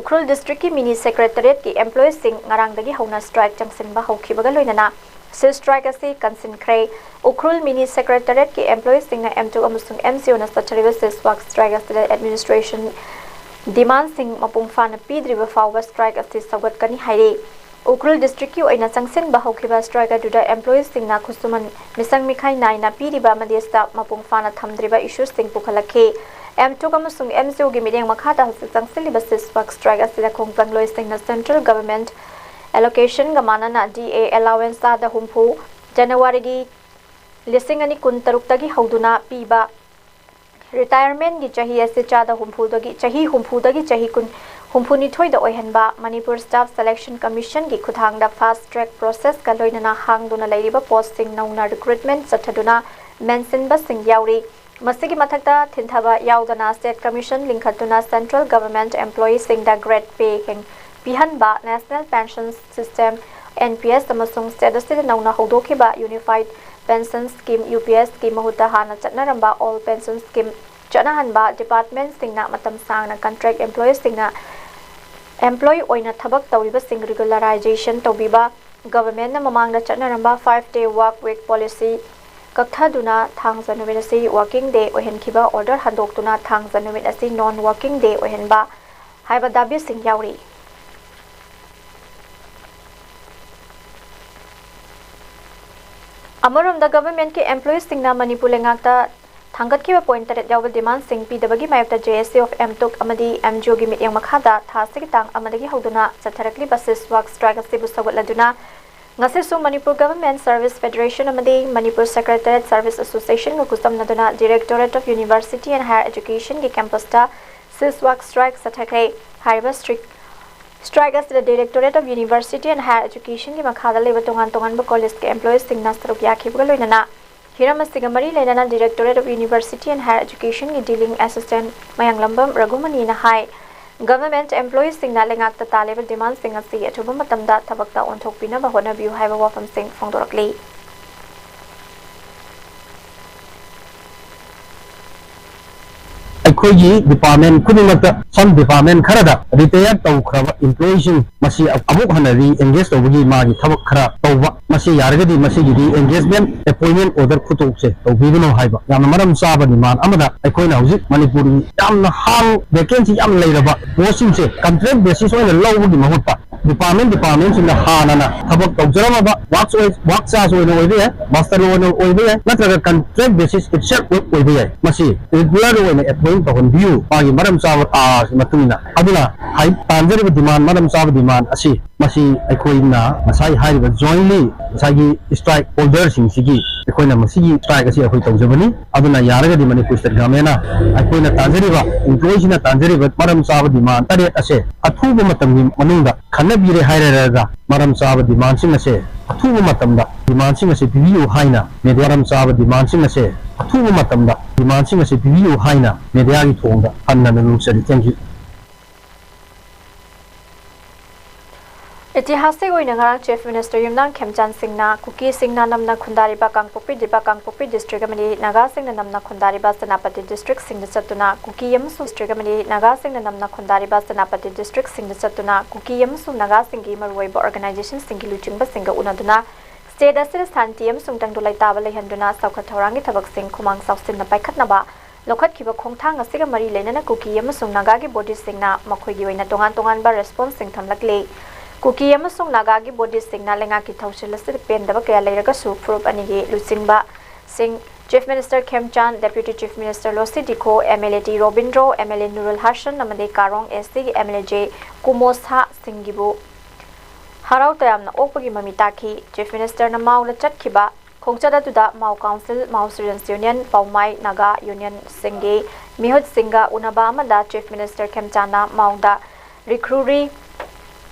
ꯎꯈ꯭ꯔꯨꯜ districtꯀꯤ mini secretariatꯀꯤ employeesꯁꯤꯡ ꯉꯔꯥꯡꯗꯒꯤ ꯍꯧꯅ strike ꯆꯪꯁꯤꯟꯕ ꯍꯧꯈꯤꯕꯒ ꯂꯣꯏꯅꯅ ceasefire strike ꯑꯁꯤ ꯀꯟꯁꯤꯟꯈ꯭ꯔꯦ꯫ ꯎꯈ꯭ꯔꯨꯜ mini secretariatꯀꯤ employeesꯁꯤꯡꯅ MTUC ꯑꯃꯁꯨꯡ MGOꯅ ꯆꯠꯊꯔꯤꯕ ceasefire strike ꯑꯁꯤꯗ administration demandꯁꯤꯡ ꯃꯄꯨꯡ ꯐꯥꯅ ꯄꯤꯗ꯭ꯔꯤꯕ ꯐꯥꯎꯕ strike ꯑꯁꯤ ꯁꯧꯒꯠꯀꯅꯤ ꯍꯥꯏꯔꯤ꯫ ꯎꯈ꯭ꯔꯨꯜ districtꯀꯤ ꯑꯣꯏꯅ ꯆꯪꯁꯤꯟꯕ ꯍꯧꯈꯤꯕ strike ꯑꯗꯨꯗ employeesꯁꯤꯡꯅ ꯈꯨꯠꯁꯨꯃꯟ, ꯃꯤꯁꯪ ꯃꯤꯈꯥꯏ ꯅꯥꯏꯅ ꯄꯤꯔꯤꯕ ꯑꯃꯗꯤ staff ꯃꯄꯨꯡ ꯐꯥꯅ ꯊꯝꯗ꯭ꯔꯤꯕ issuesꯁꯤꯡ ꯄꯨꯈꯠꯂꯛꯈꯤ꯫ MTUC ꯑꯃꯁꯨꯡ MGOꯒꯤ ꯃꯤꯠꯌꯦꯡ ꯃꯈꯥꯗ ꯍꯧꯖꯤꯛ ꯆꯪꯁꯤꯜꯂꯤꯕ ceasefire strike ꯑꯁꯤꯗ ꯈꯣꯡꯖꯪꯂꯣꯏꯁꯤꯡꯅ central government allocationꯒ ꯃꯥꯟꯅꯅ DA allowance ꯆꯥꯗ ꯍꯨꯝꯐꯨ, ꯖꯅꯋꯥꯔꯤꯒꯤ ꯂꯤꯁꯤꯡ ꯑꯅꯤ ꯀꯨꯟꯇꯔꯨꯛꯇꯒꯤ ꯍꯧꯗꯨꯅ ꯄꯤꯕ, retirementꯀꯤ ꯆꯍꯤ ꯑꯁꯤ ꯆꯥꯗ ꯍꯨꯝꯐꯨꯗꯒꯤ, ꯆꯍꯤ ꯍꯨꯝꯐꯨꯗꯒꯤ ꯆꯍꯤ ꯀꯨꯟ, ꯍꯨꯝꯐꯨꯅꯤꯊꯣꯏꯗ ꯑꯣꯏꯍꯟꯕ, ꯃꯅꯤꯄꯨꯔ Staff Selection Commissionꯒꯤ ꯈꯨꯠꯊꯥꯡꯗ fast track processꯀ ꯂꯣꯏꯅꯅ ꯍꯥꯡꯗꯨꯅ ꯂꯩꯔꯤꯕ postꯁꯤꯡ ꯅꯧꯅ recruitment ꯆꯠꯊꯗꯨꯅ ꯃꯦꯟꯁꯤꯟꯕꯁꯤꯡ ꯌꯥꯎꯔꯤ꯫ ꯃꯁꯤꯒꯤ ꯃꯊꯛꯇ ꯊꯤꯟꯊꯕ ꯌꯥꯎꯗꯅ state commission ꯂꯤꯡꯈꯠꯇꯨꯅ central government employeeꯁꯤꯡꯗ grade pay ꯍꯦꯟ-, ꯄꯤꯍꯟꯕ, national pension system, N P S ꯑꯃꯁꯨꯡ state ꯑꯁꯤꯗ ꯅꯧꯅ ꯍꯧꯗꯣꯛꯈꯤꯕ unified pension scheme, U P Sꯀꯤ ꯃꯍꯨꯠꯇ ꯍꯥꯟꯅ ꯆꯠꯅꯔꯝꯕ old pension scheme ꯆꯠꯅꯍꯟꯕ, departmentꯁꯤꯡꯅ ꯃꯇꯝ ꯁꯥꯡꯅ contract employeeꯁꯤꯡꯅ employee ꯑꯣꯏꯅ ꯊꯕꯛ ꯇꯧꯔꯤꯕꯁꯤꯡ regularization ꯇꯧꯕꯤꯕ, governmentꯅ ꯃꯃꯥꯡꯗ ꯆꯠꯅꯔꯝꯕ five day work week policy ꯀꯛꯊꯗꯨꯅ ꯊꯥꯡꯖ ꯅꯨꯃꯤꯠ ꯑꯁꯤ working day ꯑꯣꯏꯍꯟꯈꯤꯕ, order ꯍꯟꯗꯣꯛꯇꯨꯅ ꯊꯥꯡꯖ ꯅꯨꯃꯤꯠ ꯑꯁꯤ non working day ꯑꯣꯏꯍꯟꯕ ꯍꯥꯏꯕ ꯗꯥꯕꯤꯁꯤꯡ ꯌꯥꯎꯔꯤ꯫ ꯑꯃꯔꯣꯝꯗ governmentꯀꯤ employeeꯁꯤꯡꯅ ꯃꯅꯤꯄꯨꯔ ꯂꯩꯉꯥꯛꯇ ꯊꯥꯡꯒꯠꯈꯤꯕ point ꯇꯔꯦꯠ ꯌꯥꯎꯕ demandꯁꯤꯡ ꯄꯤꯗꯕꯒꯤ ꯃꯥꯌꯣꯛꯇ J S C of M tuk ꯑꯃꯗꯤ M G Oꯒꯤ ꯃꯤꯠꯌꯦꯡ ꯃꯈꯥꯗ ꯊꯥ ꯑꯁꯤꯒꯤ ꯇꯥꯡ ꯑꯃꯗꯒꯤ ꯍꯧꯗꯨꯅ ꯆꯠꯊꯔꯛꯂꯤꯕ cease work strike ꯑꯁꯤꯕꯨ ꯁꯧꯒꯠꯂꯗꯨꯅ ꯉꯁꯤꯁꯨ Manipur Government Service Federation ꯑꯃꯗꯤ Manipur Secretariat Service Associationꯒ ꯈꯨꯠꯁꯝꯅꯗꯨꯅ Directorate of University and Higher Educationꯒꯤ campusꯇ cease work strike ꯆꯠꯊꯈ꯭ꯔꯦ꯫ ꯍꯥꯏꯔꯤꯕ strict strike ꯑꯁꯤꯗ Directorate of University and Higher Educationꯒꯤ ꯃꯈꯥꯗ ꯂꯩꯕ ꯇꯣꯉꯥꯟ ꯇꯣꯉꯥꯟꯕ collegeꯀꯤ employeesꯁꯤꯡꯅ ꯁꯔꯨꯛ ꯌꯥꯈꯤꯕꯒ ꯂꯣꯏꯅꯅ ꯍꯤꯔꯝ ꯑꯁꯤꯒ ꯃꯔꯤ ꯂꯩꯅꯅ Directorate of University and Higher Educationꯒꯤ dealing assistant Mayanglambam ꯔꯘꯨꯃꯅꯤꯅ high, government employeesꯁꯤꯡꯅ ꯂꯩꯉꯥꯛꯇ ꯇꯥꯜꯂꯤꯕ demandꯁꯤꯡ ꯑꯁꯤ ꯑꯊꯨꯕ ꯃꯇꯝꯗ ꯊꯕꯛꯇ ꯑꯣꯟꯊꯣꯛꯄꯤꯅꯕ ꯍꯣꯠꯅꯕꯤꯌꯨ ꯍꯥꯏꯕ ꯋꯥꯐꯝꯁꯤꯡ ꯐꯣꯡꯗꯣꯔꯛꯂꯤ꯫ ꯑꯩꯈꯣꯏꯒꯤ department ꯈꯨꯗꯤꯡꯃꯛꯇ, some department ꯈꯔꯗ retire ꯇꯧꯈ꯭ꯔꯕ employeeꯁꯤꯡ ꯃꯁꯤ ꯑꯃꯨꯛ ꯍꯟꯅ re-engage ꯇꯧꯕꯒꯤ ꯃꯥꯒꯤ ꯊꯕꯛ ꯈꯔ ꯇꯧꯕ, ꯃꯁꯤ ꯌꯥꯔꯒꯗꯤ ꯃꯁꯤꯒꯤ re-engagement appointment order ꯈꯨꯇꯣꯛꯁꯦ ꯇꯧꯕꯤꯒꯅꯨ ꯍꯥꯏꯕ ꯌꯥꯝꯅ ꯃꯔꯝ ꯆꯥꯕ demand ꯑꯃꯗ, ꯑꯩꯈꯣꯏꯅ ꯍꯧꯖꯤꯛ ꯃꯅꯤꯄꯨꯔꯒꯤ ꯌꯥꯝꯅ ꯍꯥꯡ vacancy ꯌꯥꯝ ꯂꯩꯔꯕ postꯁꯤꯡꯁꯦ contract basis ꯑꯣꯏꯅ ꯂꯧꯕꯒꯤ ꯃꯍꯨꯠꯇ department departmentꯁꯤꯡꯅ ꯍꯥꯟꯅꯅ ꯊꯕꯛ ꯇꯧꯖꯔꯝꯃꯕ work, work charge ꯑꯣꯏꯅ ꯑꯣꯏꯕ ꯌꯥꯏ, master ꯑꯣꯏꯅ ꯑꯣꯏꯕ ꯌꯥꯏ, ꯅꯠꯇ꯭ꯔꯒ contract basis itself ꯑꯣꯏꯕ ꯌꯥꯏ꯫ ꯃꯁꯤ regular ꯑꯣꯏꯅ appoint ꯇꯧꯍꯟꯕꯤꯌꯨ, ꯃꯥꯒꯤ ꯃꯔꯝ ꯆꯥꯕ ꯊꯥꯒꯤ ꯃꯇꯨꯡ ꯏꯟꯅ꯫ ꯑꯗꯨꯅ ꯍꯥꯏ-, ꯇꯥꯟꯖꯔꯤꯕ demand, ꯃꯔꯝ ꯆꯥꯕ demand ꯑꯁꯤ, ꯃꯁꯤ ꯑꯩꯈꯣꯏꯅ ꯉꯁꯥꯏ ꯍꯥꯏꯔꯤꯕ jointly ꯉꯁꯥꯏꯒꯤ strike holderꯁꯤꯡꯁꯤꯒꯤ ꯑꯩꯈꯣꯏꯅ ꯃꯁꯤꯒꯤ strike ꯑꯁꯤ ꯑꯩꯈꯣꯏ ꯇꯧꯖꯕꯅꯤ꯫ ꯑꯗꯨꯅ ꯌꯥꯔꯒꯗꯤ ꯃꯅꯤꯄꯨꯔ state governmentꯅ ꯑꯩꯈꯣꯏꯅ ꯇꯥꯟꯖꯔꯤꯕ, employeeꯁꯤꯡꯅ ꯇꯥꯟꯖꯔꯤꯕ ꯃꯔꯝ ꯆꯥꯕ demand ꯇꯔꯦꯠ ꯑꯁꯦ ꯑꯊꯨꯕ ꯃꯇꯝꯒꯤ ꯃꯅꯨꯡꯗ ꯈꯟꯅꯕꯤꯔꯦ ꯍꯥꯏꯔꯒ ꯃꯔꯝ ꯆꯥꯕ demandꯁꯤꯡ ꯑꯁꯦ ꯑꯊꯨꯕ ꯃꯇꯝꯗ ꯗꯤꯃꯥꯟꯁꯤꯡ ꯑꯁꯤ ꯄꯤꯕꯤꯌꯨ ꯍꯥꯏꯅ ꯃꯦꯗꯤꯌꯥ ꯃꯔꯝ ꯆꯥꯕ ꯗꯤꯃꯥꯟꯁꯤꯡ ꯑꯁꯦ ꯑꯊꯨꯕ ꯃꯇꯝꯗ ꯗꯤꯃꯥꯟꯁꯤꯡ ꯑꯁꯤ ꯄꯤꯕꯤꯌꯨ ꯍꯥꯏꯅ ꯃꯦꯗꯤꯌꯥꯒꯤ ꯊꯣꯡꯗ ꯍꯟꯅ ꯍꯟꯅ ꯅꯣꯡꯆꯔꯤ꯫ Thank you. ꯏꯇꯤꯍꯥꯁꯤꯛ ꯑꯣꯏꯅ ꯉꯔꯥꯡ ꯆꯤꯐ ꯃꯤꯅꯤꯁꯇꯔ ꯌꯨꯝꯅꯥꯝ ꯈꯦꯝꯆꯥꯟ ꯁꯤꯡꯅ ꯀꯨꯀꯤꯁꯤꯡꯅ ꯅꯝꯅ ꯈꯨꯟꯗꯥꯔꯤꯕ ꯀꯥꯡꯄꯣꯛꯄꯤ ꯗꯤꯕ ꯀꯥꯡꯄꯣꯛꯄꯤ ꯗꯤꯁꯇ꯭ꯔꯤꯛ ꯑꯃꯗꯤ ꯅꯥꯒꯥꯁꯤꯡꯅ ꯅꯝꯅ ꯈꯨꯟꯗꯥꯔꯤꯕ ꯁꯦꯅꯥꯄꯇꯤ ꯗꯤꯁꯇ꯭ꯔꯤꯛꯁꯤꯡꯗ ꯆꯠꯇꯨꯅ ꯀꯨꯀꯤ ꯑꯃꯁꯨꯡ ꯗꯤꯁꯇ꯭ꯔꯤꯛ ꯑꯃꯗꯤ ꯅꯥꯒꯥꯁꯤꯡꯅ ꯅꯝꯅ ꯈꯨꯟꯗꯥꯔꯤꯕ ꯁꯦꯅꯥꯄꯇꯤ ꯗꯤꯁꯇ꯭ꯔꯤꯛꯁꯤꯡꯗ ꯆꯠꯇꯨꯅ ꯀꯨꯀꯤ ꯑꯃꯁꯨꯡ ꯅꯥꯒꯥꯁꯤꯡꯒꯤ ꯃꯔꯨꯑꯣꯏꯕ ꯑꯣꯔꯒꯅꯥꯏꯖꯦꯁꯟꯁꯤꯡꯒꯤ ꯂꯨꯆꯤꯡꯕꯁꯤꯡꯒ ꯎꯅꯗꯨꯅ ꯁ꯭ꯇꯦꯠ ꯑꯁꯤꯗ ꯁꯥꯟꯇꯤ ꯑꯃꯁꯨꯡ ꯇꯪꯗꯨ ꯂꯩꯇꯥꯕ ꯂꯩꯍꯟꯗꯨꯅ ꯆꯥꯎꯈꯠ ꯊꯧꯔꯥꯡꯒꯤ ꯊꯕꯛꯁꯤꯡ ꯈꯨꯃꯥꯡ ꯆꯥꯎꯁꯤꯟꯅ ꯄꯥꯏꯈꯠꯅꯕ ꯂꯧꯈꯠꯈꯤꯕ ꯈꯣꯡꯊꯥꯡ ꯑꯁꯤꯒ ꯃꯔꯤ ꯂꯩꯅꯅ ꯀꯨꯀꯤ ꯑꯃꯁꯨꯡ ꯅꯥꯒꯥꯒꯤ ꯕꯣꯗꯤꯁꯤꯡꯅ ꯃꯈꯣꯏꯒꯤ ꯑꯣꯏꯅ ꯇꯣꯉꯥꯟ ꯇꯣꯉꯥꯟꯕ ꯔꯦꯁꯄꯣꯟꯁꯁꯤꯡ ꯊꯝꯂꯛꯂꯤ꯫ ꯀꯨꯀꯤ ꯑꯃꯁꯨꯡ ꯅꯥꯒꯥꯒꯤ ꯕꯣꯗꯤꯁꯤꯡꯅ ꯂꯩꯉꯥꯛꯀꯤ ꯊꯧꯁꯤꯜ ꯑꯁꯤꯗ ꯄꯦꯟꯗꯕ ꯀꯌꯥ ꯂꯩꯔꯒꯁꯨ ꯐꯨꯔꯨꯞ ꯑꯅꯤꯒꯤ ꯂꯨꯆꯤꯡꯕꯁꯤꯡ chief minister Khemchand, deputy chief minister Losii Dikho, M L A T Robindro, M L A Nurul Hasan ꯑꯃꯗꯤ ꯀꯥꯔꯣꯡ ꯑꯦꯁ ꯇꯤꯒꯤ M L A J Kumosha ꯁꯤꯡꯒꯤꯕꯨ ꯍꯔꯥꯎ ꯇꯌꯥꯝꯅ ꯑꯣꯛꯄꯒꯤ ꯃꯃꯤ ꯇꯥꯈꯤ꯫ ꯆꯤꯐ ꯃꯤꯅꯤꯁꯇꯔꯅ ꯃꯥꯎꯗ ꯆꯠꯈꯤꯕ ꯈꯣꯡꯆꯠ ꯑꯗꯨꯗ ꯃꯥꯎ ꯀꯥꯎꯟꯁꯤꯜ, ꯃꯥꯎ ꯁ꯭ꯇꯨꯗꯦꯟꯠꯁ ꯌꯨꯅꯤꯌꯟ, ꯄꯥꯎꯃꯥꯏ ꯅꯥꯒꯥ ꯌꯨꯅꯤꯌꯟꯁꯤꯡꯒꯤ ꯃꯤꯍꯨꯠꯁꯤꯡꯒ ꯎꯅꯕ ꯑꯃꯗ ꯆꯤꯐ ꯃꯤꯅꯤꯁꯇꯔ ꯈꯦꯝꯆꯥꯟꯅ ꯃꯥꯎꯗ ꯔꯤꯈ꯭ꯔꯨꯔꯤ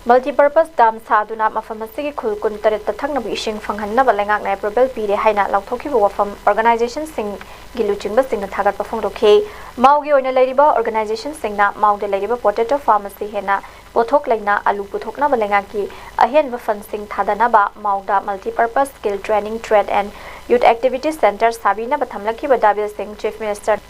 ꯃꯜꯇꯤꯄꯔꯄꯁ ꯗꯥꯝ ꯁꯥꯗꯨꯅ ꯃꯐꯝ ꯑꯁꯤꯒꯤ ꯈꯨꯜ ꯀꯨꯟꯇꯔꯦꯠꯇ ꯊꯛꯅꯕ ꯏꯁꯤꯡ ꯐꯪꯍꯟꯅꯕ ꯂꯩꯉꯥꯛꯅ ꯑꯦꯄ꯭ꯔꯨꯚꯦꯜ ꯄꯤꯔꯦ ꯍꯥꯏꯅ ꯂꯥꯎꯊꯣꯛꯈꯤꯕ ꯋꯥꯐꯝ ꯑꯣꯔꯒꯅꯥꯏꯖꯦꯁꯟꯁꯤꯡꯒꯤ ꯂꯨꯆꯤꯡꯕꯁꯤꯡꯅ ꯊꯥꯒꯠꯄ ꯐꯣꯡꯗꯣꯛꯈꯤ꯫ ꯃꯥꯎꯒꯤ ꯑꯣꯏꯅ ꯂꯩꯔꯤꯕ ꯑꯣꯔꯒꯅꯥꯏꯖꯦꯁꯟꯁꯤꯡꯅ ꯃꯥꯎꯗ ꯂꯩꯔꯤꯕ ꯄꯣꯇꯦꯇꯣ ꯐꯥꯔꯝ ꯑꯁꯤ ꯍꯦꯟꯅ ꯄꯣꯠꯊꯣꯛ ꯂꯩꯅ ꯑꯂꯨ ꯄꯨꯊꯣꯛꯅꯕ ꯂꯩꯉꯥꯛꯀꯤ ꯑꯍꯦꯟꯕ ꯐꯟꯁꯤꯡ ꯊꯥꯗꯅꯕ ꯃꯥꯎꯗ Multipurpose Skill Training, Trade and Youth Activity Centre ꯁꯥꯕꯤꯅꯕ ꯊꯝꯂꯛꯈꯤꯕ ꯗꯥꯕꯤꯁꯤꯡ ꯆꯤꯐ ꯃꯤꯅꯤꯁꯇꯔ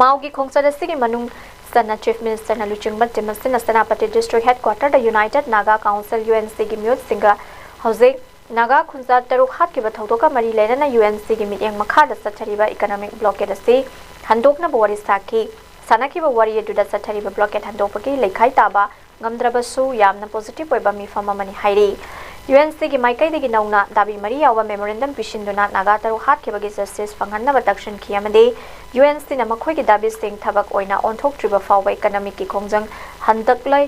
ꯃꯥꯎꯒꯤ ꯈꯣꯡꯆꯠ ꯑꯁꯤꯒꯤ ꯃꯅꯨꯡ ꯆꯟꯅ ꯆꯤꯐ ꯃꯤꯅꯤꯁꯇꯔꯅ ꯂꯨꯆꯤꯡꯕ ꯇꯤꯝ ꯑꯁꯤꯅ ꯁꯦꯅꯥꯄꯇꯤ ꯗꯤꯁꯇ꯭ꯔꯤꯛ ꯍꯦꯗꯀ꯭ꯋꯥꯇꯔꯗ united Naga council, U N ꯁꯤꯒꯤ ꯃꯤꯍꯨꯠꯁꯤꯡꯒ ꯍꯧꯖꯤꯛ ꯅꯥꯒꯥ ꯈꯨꯟꯖꯥ ꯇꯔꯨꯛ ꯍꯥꯠꯈꯤꯕ ꯊꯧꯗꯣꯛꯀ ꯃꯔꯤ ꯂꯩꯅꯅ ꯌꯨ ꯑꯦꯟ ꯁꯤꯒꯤ ꯃꯤꯠꯌꯦꯡ ꯃꯈꯥꯗ ꯆꯠꯊꯔꯤꯕ ꯏꯀꯅꯣꯃꯤꯛ ꯕ꯭ꯂꯣꯀꯦꯗ ꯑꯁꯤ ꯍꯟꯗꯣꯛꯅꯕ ꯋꯥꯔꯤ ꯁꯥꯈꯤ꯫ ꯁꯥꯟꯅꯈꯤꯕ ꯋꯥꯔꯤ ꯑꯗꯨꯗ ꯆꯠꯊꯔꯤꯕ ꯕ꯭ꯂꯣꯀꯦꯗ ꯍꯟꯗꯣꯛꯄꯒꯤ ꯂꯩꯈꯥꯏ ꯇꯥꯕ ꯉꯝꯗ꯭ꯔꯕꯁꯨ ꯌꯥꯝꯅ ꯄꯣꯖꯤꯇꯤꯚ ꯑꯣꯏꯕ ꯃꯤꯐꯝ ꯑꯃꯅꯤ ꯍꯥꯏꯔꯤ꯫ ꯌꯨ ꯑꯦꯟ ꯁꯤꯒꯤ ꯃꯥꯏꯀꯩꯗꯒꯤ ꯅꯧꯅ ꯗꯥꯕꯤ ꯃꯔꯤ ꯌꯥꯎꯕ ꯃꯦꯃꯣꯔꯦꯟꯗꯝ ꯄꯤꯁꯤꯟꯗꯨꯅ ꯅꯥꯒꯥ ꯇꯔꯨꯛ ꯍꯥꯠꯈꯤꯕꯒꯤ ꯖꯁꯇꯤꯁ ꯐꯪꯍꯟꯅꯕ ꯇꯛꯁꯤꯟꯈꯤ ꯑꯃꯗꯤ ꯌꯨ ꯑꯦꯟ ꯁꯤꯅ ꯃꯈꯣꯏꯒꯤ ꯗꯥꯕꯤꯁꯤꯡ ꯊꯕꯛ ꯑꯣꯏꯅ ꯑꯣꯟꯊꯣꯛꯇ꯭ꯔꯤꯕ ꯐꯥꯎꯕ ꯏꯀꯅꯣꯃꯤꯛꯀꯤ ꯈꯣꯡꯖꯪ ꯍꯟꯗꯛꯂꯣꯏ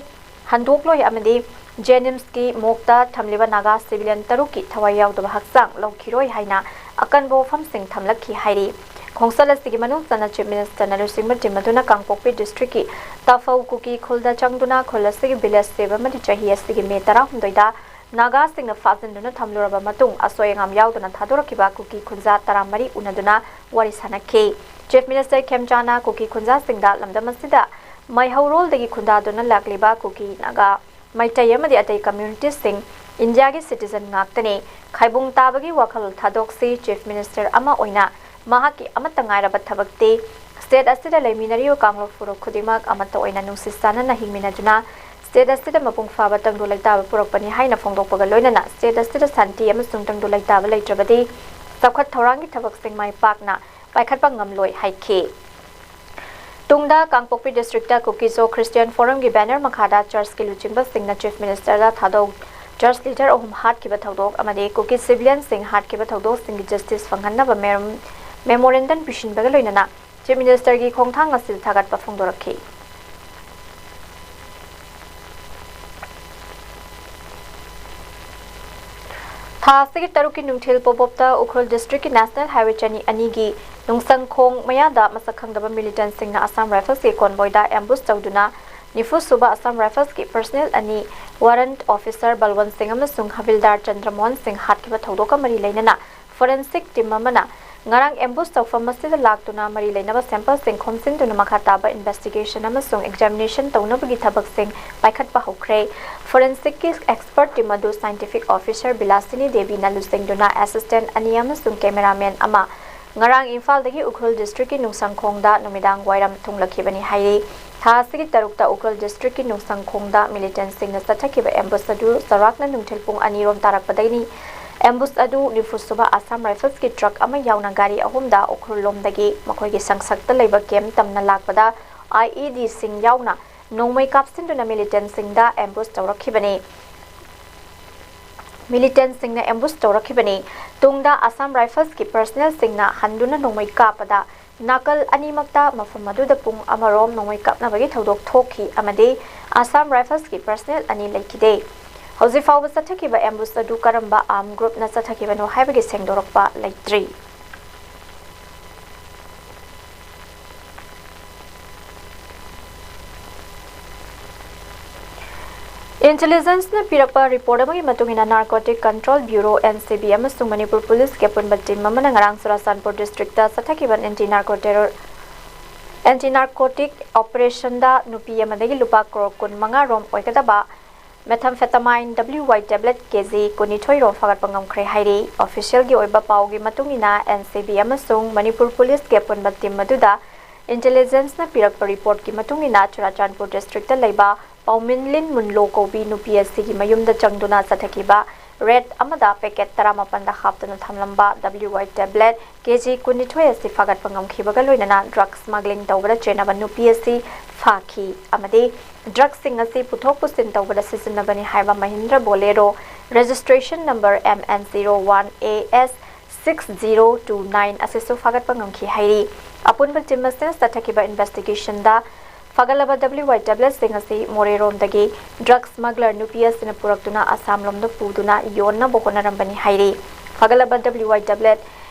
ꯍꯟꯗꯣꯛꯂꯣꯏ ꯑꯃꯗꯤ ꯖꯦꯅꯤꯝꯁꯀꯤ ꯃꯣꯛꯇ ꯊꯝꯂꯤꯕ ꯅꯥꯒꯥ ꯁꯤꯚꯤꯂꯤꯌꯟ ꯇꯔꯨꯛꯀꯤ ꯊꯋꯥꯏ ꯌꯥꯎꯗꯕ ꯍꯛꯆꯥꯡ ꯂꯧꯈꯤꯔꯣꯏ ꯍꯥꯏꯅ ꯑꯀꯟꯕ ꯋꯥꯐꯝꯁꯤꯡ ꯊꯝꯂꯛꯈꯤ ꯍꯥꯏꯔꯤ꯫ ꯈꯣꯡꯆꯠ ꯑꯁꯤꯒꯤ ꯃꯅꯨꯡ ꯆꯟꯅ ꯆꯤꯐ ꯃꯤꯅꯤꯁꯇꯔꯅ ꯂꯨꯆꯤꯡꯕ ꯇꯤꯝ ꯑꯗꯨꯅ ꯀꯥꯡꯄꯣꯛꯄꯤ ꯗꯤꯁꯇ꯭ꯔꯤꯛꯀꯤ ꯇꯥꯐꯧ ꯀꯨꯀꯤ ꯈꯨꯜꯗ ꯆꯪꯗꯨꯅ ꯈꯨꯜ ꯑꯁꯤꯒꯤ ꯚꯤꯂꯦꯖ ꯆꯤꯐ ꯑꯃꯗꯤ ꯆꯍꯤ ꯑꯁꯤꯒꯤ ꯃꯦ ꯇꯔꯥꯍꯨꯝꯗꯣꯏꯗ ꯅꯥꯒꯥꯁꯤꯡꯅ ꯐꯥꯖꯤꯟꯗꯨꯅ ꯊꯝꯂꯨꯔꯕ ꯃꯇꯨꯡ, ꯑꯁꯣꯏ ꯑꯉꯥꯝ ꯌꯥꯎꯗꯅ ꯊꯥꯗꯣꯔꯛꯈꯤꯕ ꯀꯨꯀꯤ ꯈꯨꯟꯖꯥ ꯇꯔꯥꯃꯔꯤ ꯎꯅꯗꯨꯅ ꯋꯥꯔꯤ ꯁꯥꯅꯈꯤ꯫ ꯆꯤꯐ ꯃꯤꯅꯤꯁꯇꯔ ꯈꯦꯝꯆꯥꯅ ꯀꯨꯀꯤ ꯈꯨꯟꯖꯥꯁꯤꯡꯗ ꯂꯝꯗꯝ ꯑꯁꯤꯗ ꯃꯩꯍꯧꯔꯣꯜꯗꯒꯤ ꯈꯨꯟꯗꯥꯗꯨꯅ ꯂꯥꯛꯂꯤꯕ ꯀꯨꯀꯤ, ꯅꯥꯒꯥ, ꯃꯩꯇꯩ ꯑꯃꯗꯤ ꯑꯇꯩ ꯀꯝꯌꯨꯅꯤꯇꯤꯁꯤꯡ ꯏꯟꯗꯤꯌꯥꯒꯤ ꯁꯤꯇꯤꯖꯟ ꯉꯥꯛꯇꯅꯤ꯫ ꯈꯥꯏꯕꯨꯡ ꯇꯥꯕꯒꯤ ꯋꯥꯈꯜ ꯊꯥꯗꯣꯛꯁꯤ꯫ ꯆꯤꯐ ꯃꯤꯅꯤꯁꯇꯔ ꯑꯃ ꯑꯣꯏꯅ ꯃꯍꯥꯛꯀꯤ ꯑꯃꯠꯇ ꯉꯥꯏꯔꯕ ꯊꯕꯛꯇꯤ ꯁ꯭ꯇꯦꯠ ꯑꯁꯤꯗ ꯂꯩꯃꯤꯟꯅꯔꯤꯕ ꯀꯥꯡꯂꯨꯞ ꯐꯨꯔꯨꯞ ꯈꯨꯗꯤꯡꯃꯛ ꯑꯃꯠꯇ ꯑꯣꯏꯅ ꯅꯨꯡꯁꯤ ꯆꯥꯟꯅꯅ ꯍꯤꯡꯃꯤꯟꯅꯗꯨꯅ ꯁ꯭ꯇꯦꯠ ꯑꯁꯤꯗ ꯃꯄꯨꯡ ꯐꯥꯕ ꯇꯪꯗꯨ ꯂꯩꯇꯥꯕ ꯄꯨꯔꯛꯄꯅꯤ ꯍꯥꯏꯅ ꯐꯣꯡꯗꯣꯛꯄꯒ ꯂꯣꯏꯅꯅ ꯁ꯭ꯇꯦꯠ ꯑꯁꯤꯗ ꯁꯥꯟꯇꯤ ꯑꯃꯁꯨꯡ ꯇꯪꯗꯨ ꯂꯩꯇꯥꯕ ꯂꯩꯇ꯭ꯔꯕꯗꯤ ꯆꯥꯎꯈꯠ ꯊꯧꯔꯥꯡꯒꯤ ꯊꯕꯛꯁꯤꯡ ꯃꯥꯏ ꯄꯥꯛꯅ ꯄꯥꯏꯈꯠꯄ ꯉꯝꯂꯣꯏ ꯍꯥꯏꯈꯤ꯫ ꯇꯨꯡꯗ ꯀꯥꯡꯄꯣꯛꯄꯤ ꯗꯤꯁꯇ꯭ꯔꯤꯛꯇ ꯀꯨꯀꯤꯖꯣ ꯈ꯭ꯔꯤꯁꯇꯤꯌꯥꯟ ꯐꯣꯔꯝꯒꯤ ꯕꯦꯅꯔ ꯃꯈꯥꯗ ꯆꯔꯆꯀꯤ ꯂꯨꯆꯤꯡꯕꯁꯤꯡꯅ ꯆꯤꯐ ꯃꯤꯅꯤꯁꯇꯔꯗ ꯊꯥꯗꯣꯛ, ꯆꯔꯆ ꯂꯤꯗꯔ ꯑꯍꯨꯝ ꯍꯥꯠꯈꯤꯕ ꯊꯧꯗꯣꯛ ꯑꯃꯗꯤ ꯀꯨꯀꯤ ꯁꯤꯚꯤꯂꯤꯌꯟꯁꯤꯡ ꯍꯥꯠꯈꯤꯕ ꯊꯧꯗꯣꯛꯁꯤꯡꯒꯤ ꯖꯁꯇꯤꯁ ꯐꯪꯍꯟꯅꯕ ꯃꯦꯔꯝ-, ꯃꯦꯃꯣꯔꯦꯟꯗꯝ ꯄꯤꯁꯤꯟꯕꯒ ꯂꯣꯏꯅꯅ ꯆꯤꯐ ꯃꯤꯅꯤꯁꯇꯔꯒꯤ ꯈꯣꯡꯊꯥꯡ ꯑꯁꯤꯗ ꯊꯥꯒꯠꯄ ꯐꯣꯡꯗꯣꯔꯛꯈꯤ꯫ ꯊꯥ ꯑꯁꯤꯒꯤ ꯇꯔꯨꯛꯀꯤ ꯅꯨꯡꯊꯤꯜ ꯄꯣꯕꯣꯞꯇ ꯎꯈ꯭ꯔꯨꯜ ꯗꯤꯁꯇ꯭ꯔꯤꯛꯀꯤ ꯅꯦꯁꯅꯦꯜ ꯍꯥꯏꯋꯦ ꯆꯅꯤ ꯑꯅꯤꯒꯤ ꯅꯨꯡꯁꯪꯈꯣꯡ ꯃꯌꯥꯗ ꯃꯁꯛ ꯈꯪꯗꯕ ꯃꯤꯂꯤꯇꯦꯟꯁꯤꯡꯅ ꯑꯁꯥꯝ ꯔꯥꯏꯐꯜꯁꯀꯤ ꯀꯣꯟꯕꯣꯏꯗ ꯑꯦꯝꯕꯨꯁ ꯇꯧꯗꯨꯅ ꯅꯤꯐꯨ ꯁꯨꯕ ꯑꯁꯥꯝ ꯔꯥꯏꯐꯜꯁꯀꯤ ꯄꯔꯁꯅꯦꯜ ꯑꯅꯤ, ꯋꯥꯔꯟꯠ ꯑꯣꯐꯤꯁꯔ ꯕꯜꯋꯟ ꯁꯤꯡ ꯑꯃꯁꯨꯡ ꯍꯕꯤꯜꯗꯥꯔ ꯆꯟꯗ꯭ꯔꯃꯣꯍꯟ ꯁꯤꯡ ꯍꯥꯠꯈꯤꯕ ꯊꯧꯗꯣꯛꯀ ꯃꯔꯤ ꯂꯩꯅꯅ ꯐꯣꯔꯦꯟꯁꯤꯛ ꯇꯤꯝ ꯑꯃꯅ ꯉꯔꯥꯡ ꯑꯦꯝꯕꯨꯁ ꯇꯧꯐꯝ ꯑꯁꯤꯗ ꯂꯥꯛꯇꯨꯅ ꯃꯔꯤ ꯂꯩꯅꯕ ꯁꯦꯝꯄꯜꯁꯤꯡ ꯈꯣꯝꯖꯤꯟꯗꯨꯅ ꯃꯈꯥ ꯇꯥꯕ ꯏꯟꯚꯦꯁꯇꯤꯒꯦꯁꯟ ꯑꯃꯁꯨꯡ ꯑꯦꯛꯖꯥꯃꯤꯅꯦꯁꯟ ꯇꯧꯅꯕꯒꯤ ꯊꯕꯛꯁꯤꯡ ꯄꯥꯏꯈꯠꯄ ꯍꯧꯈ꯭ꯔꯦ꯫ ꯐꯣꯔꯦꯟꯁꯤꯛꯀꯤ ꯑꯦꯛꯁꯄꯔꯠ ꯇꯤꯝ ꯑꯗꯨ ꯁꯥꯏꯟꯇꯤꯐꯤꯛ ꯑꯣꯐꯤꯁꯔ ꯕꯤꯂꯥꯁꯤꯅꯤ ꯗꯦꯕꯤꯅ ꯂꯨꯆꯤꯡꯗꯨꯅ ꯑꯦꯁꯤꯁꯇꯦꯟꯠ ꯑꯅꯤ ꯑꯃꯁꯨꯡ ꯀꯦꯃꯦꯔꯥꯃꯦꯟ ꯑꯃ ꯉꯔꯥꯡ ꯏꯝꯐꯥꯜꯗꯒꯤ ꯎꯈ꯭ꯔꯨꯜ ꯗꯤꯁꯇ꯭ꯔꯤꯛꯀꯤ ꯅꯨꯡꯁꯪꯈꯣꯡꯗ ꯅꯨꯃꯤꯗꯥꯡ ꯋꯥꯏꯔꯝ ꯊꯨꯡꯂꯈꯤꯕꯅꯤ ꯍꯥꯏꯔꯤ꯫ ꯊꯥ ꯑꯁꯤꯒꯤ ꯇꯔꯨꯛꯇ ꯎꯈ꯭ꯔꯨꯜ ꯗꯤꯁꯇ꯭ꯔꯤꯛꯀꯤ ꯅꯨꯡꯁꯪꯈꯣꯡꯗ ꯃꯤꯂꯤꯇꯦꯟꯁꯤꯡꯅ ꯆꯠꯊꯈꯤꯕ ꯑꯦꯝꯕꯨꯁ ꯑꯗꯨ ꯆꯥꯎꯔꯥꯛꯅ ꯅꯨꯡꯊꯤꯜ ꯄꯨꯡ ꯑꯅꯤꯔꯣꯝ ꯇꯥꯔꯛꯄꯗꯒꯤꯅꯤ꯫ ꯑꯦꯝꯕꯨꯁ ꯑꯗꯨ ꯅꯤꯐꯨ ꯁꯨꯕ ꯑꯁꯥꯝ ꯔꯥꯏꯐꯜꯁꯀꯤ ꯇ꯭ꯔꯛ ꯑꯃ ꯌꯥꯎꯅ ꯒꯥꯔꯤ ꯑꯍꯨꯝꯗ ꯎꯈ꯭ꯔꯨꯜ ꯂꯣꯝꯗꯒꯤ ꯃꯈꯣꯏꯒꯤ ꯁꯪꯁꯛꯇ ꯂꯩꯕ ꯀꯦꯝꯞ ꯇꯝꯅ ꯂꯥꯛꯄꯗ ꯑꯥꯏ ꯏ ꯗꯤꯁꯤꯡ ꯌꯥꯎꯅ ꯅꯣꯡꯃꯩ ꯀꯥꯞꯁꯤꯟꯗꯨꯅ ꯃꯤꯂꯤꯇꯦꯟꯁꯤꯡꯗ ꯑꯦꯝꯕꯨꯁ ꯇꯧꯔꯛꯈꯤꯕꯅꯤ꯫ ꯃꯤꯂꯤꯇꯦꯟꯁꯤꯡꯅ ꯑꯦꯝꯕꯨꯁ ꯇꯧꯔꯛꯈꯤꯕꯅꯤ꯫ ꯇꯨꯡꯗ ꯑꯁꯥꯝ ꯔꯥꯏꯐꯜꯁꯀꯤ ꯄꯔꯁꯅꯦꯜꯁꯤꯡꯅ ꯍꯟꯗꯨꯅ ꯅꯣꯡꯃꯩ ꯀꯥꯞꯄꯗ ꯅꯥꯀꯜ ꯑꯅꯤꯃꯛꯇ ꯃꯐꯝ ꯑꯗꯨꯗ ꯄꯨꯡ ꯑꯃꯔꯣꯝ ꯅꯣꯡꯃꯩ ꯀꯥꯞꯅꯕꯒꯤ ꯊꯧꯗꯣꯛ ꯊꯣꯛꯈꯤ ꯑꯃꯗꯤ ꯑꯁꯥꯝ ꯔꯥꯏꯐꯜꯁꯀꯤ ꯄꯔꯁꯅꯦꯜ ꯑꯅꯤ ꯂꯩꯈꯤꯗꯦ꯫ ꯍꯧꯖꯤꯛ ꯐꯥꯎꯕ ꯆꯠꯊꯈꯤꯕ ꯑꯦꯝꯕꯨꯁ ꯑꯗꯨ ꯀꯔꯝꯕ ꯑꯥꯔꯝ ꯒ꯭ꯔꯨꯞꯅ ꯆꯠꯊꯈꯤꯕꯅꯣ ꯍꯥꯏꯕꯒꯤ ꯁꯦꯡꯗꯣꯔꯛꯄ ꯂꯩꯇ꯭ꯔꯤ꯫ Intelligence-ꯅ ꯄꯤꯔꯛꯄ report ꯑꯃꯒꯤ ꯃꯇꯨꯡ ꯏꯟꯅ, Narcotic Control Bureau, N C B, ꯑꯃꯁꯨꯡ ꯃꯅꯤꯄꯨꯔ ꯄꯨꯂꯤꯁꯀꯤ ꯑꯄꯨꯟꯕ team ꯑꯃꯅ ꯉꯔꯥꯡ Churachandpur district-ꯇ ꯆꯠꯊꯈꯤꯕ anti narco terror, anti narcotic operation-ꯗ ꯅꯨꯄꯤ ꯑꯃꯗꯒꯤ ꯂꯨꯄꯥ ꯀ꯭ꯔꯣꯔ ꯀꯨꯟꯃꯉꯥ ꯔꯣꯝ ꯑꯣꯏꯒꯗꯕ methamphetamine W Y tablet K G ꯀꯨꯟꯅꯤꯊꯣꯏ ꯔꯣꯝ ꯐꯥꯒꯠꯄ ꯉꯝꯈ꯭ꯔꯦ ꯍꯥꯏꯔꯤ꯫ Official-ꯒꯤ ꯑꯣꯏꯕ ꯄꯥꯎꯒꯤ ꯃꯇꯨꯡ ꯏꯟꯅ, N C B ꯑꯃꯁꯨꯡ ꯃꯅꯤꯄꯨꯔ ꯄꯨꯂꯤꯁꯀꯤ ꯑꯄꯨꯟꯕ team ꯑꯗꯨꯗ intelligence-ꯅ ꯄꯤꯔꯛꯄ report-ꯀꯤ ꯃꯇꯨꯡ ꯏꯟꯅ, ꯆꯨꯔꯥꯆꯥꯟꯄꯨꯔ district-ꯇ ꯂꯩꯕ ꯄꯥꯎꯃꯤꯟꯂꯤꯟ ꯃꯨꯟꯂꯣ ꯀꯧꯕꯤ ꯅꯨꯄꯤ ꯑꯁꯤꯒꯤ ꯃꯌꯨꯝꯗ ꯆꯪꯗꯨꯅ ꯆꯠꯊꯈꯤꯕ raid ꯑꯃꯗ packet ꯇꯔꯥꯃꯥꯄꯟꯗ ꯍꯥꯞꯇꯨꯅ ꯊꯝꯂꯝꯕ W Y tablet K G ꯀꯨꯟꯅꯤꯊꯣꯏ ꯑꯁꯤ ꯐꯥꯒꯠꯄ ꯉꯝꯈꯤꯕꯒ ꯂꯣꯏꯅꯅ drug smuggling ꯇꯧꯕꯗ ꯆꯦꯟꯅꯕ ꯅꯨꯄꯤ ꯑꯁꯤ ꯐꯥꯈꯤ ꯑꯃꯗꯤ drug-ꯁꯤꯡ ꯑꯁꯤ ꯄꯨꯊꯣꯛ ꯄꯨꯁꯤꯟ ꯇꯧꯕꯗ ꯁꯤꯖꯤꯟꯅꯕꯅꯤ ꯍꯥꯏꯕ Mahindra Bolero registration number M N zero one A S six zero two nine ꯑꯁꯤꯁꯨ ꯐꯥꯒꯠꯄ ꯉꯝꯈꯤ ꯍꯥꯏꯔꯤ꯫ ꯑꯄꯨꯟꯕ team ꯑꯁꯤꯅ ꯆꯠꯊꯈꯤꯕ investigation-ꯗ ꯐꯒꯠꯂꯕ W Y tablet-ꯁꯤꯡ ꯑꯁꯤ ꯃꯣꯔꯦꯔꯣꯝꯗꯒꯤ drug smuggler ꯅꯨꯄꯤ ꯑꯁꯤꯅ ꯄꯨꯔꯛꯇꯨꯅ ꯑꯁꯥꯝꯂꯣꯝꯗ ꯄꯨꯗꯨꯅ ꯌꯣꯟꯅꯕ ꯍꯣꯠꯅꯔꯝꯕꯅꯤ ꯍꯥꯏꯔꯤ꯫ ꯐꯒꯠꯂꯕ W Y tablet,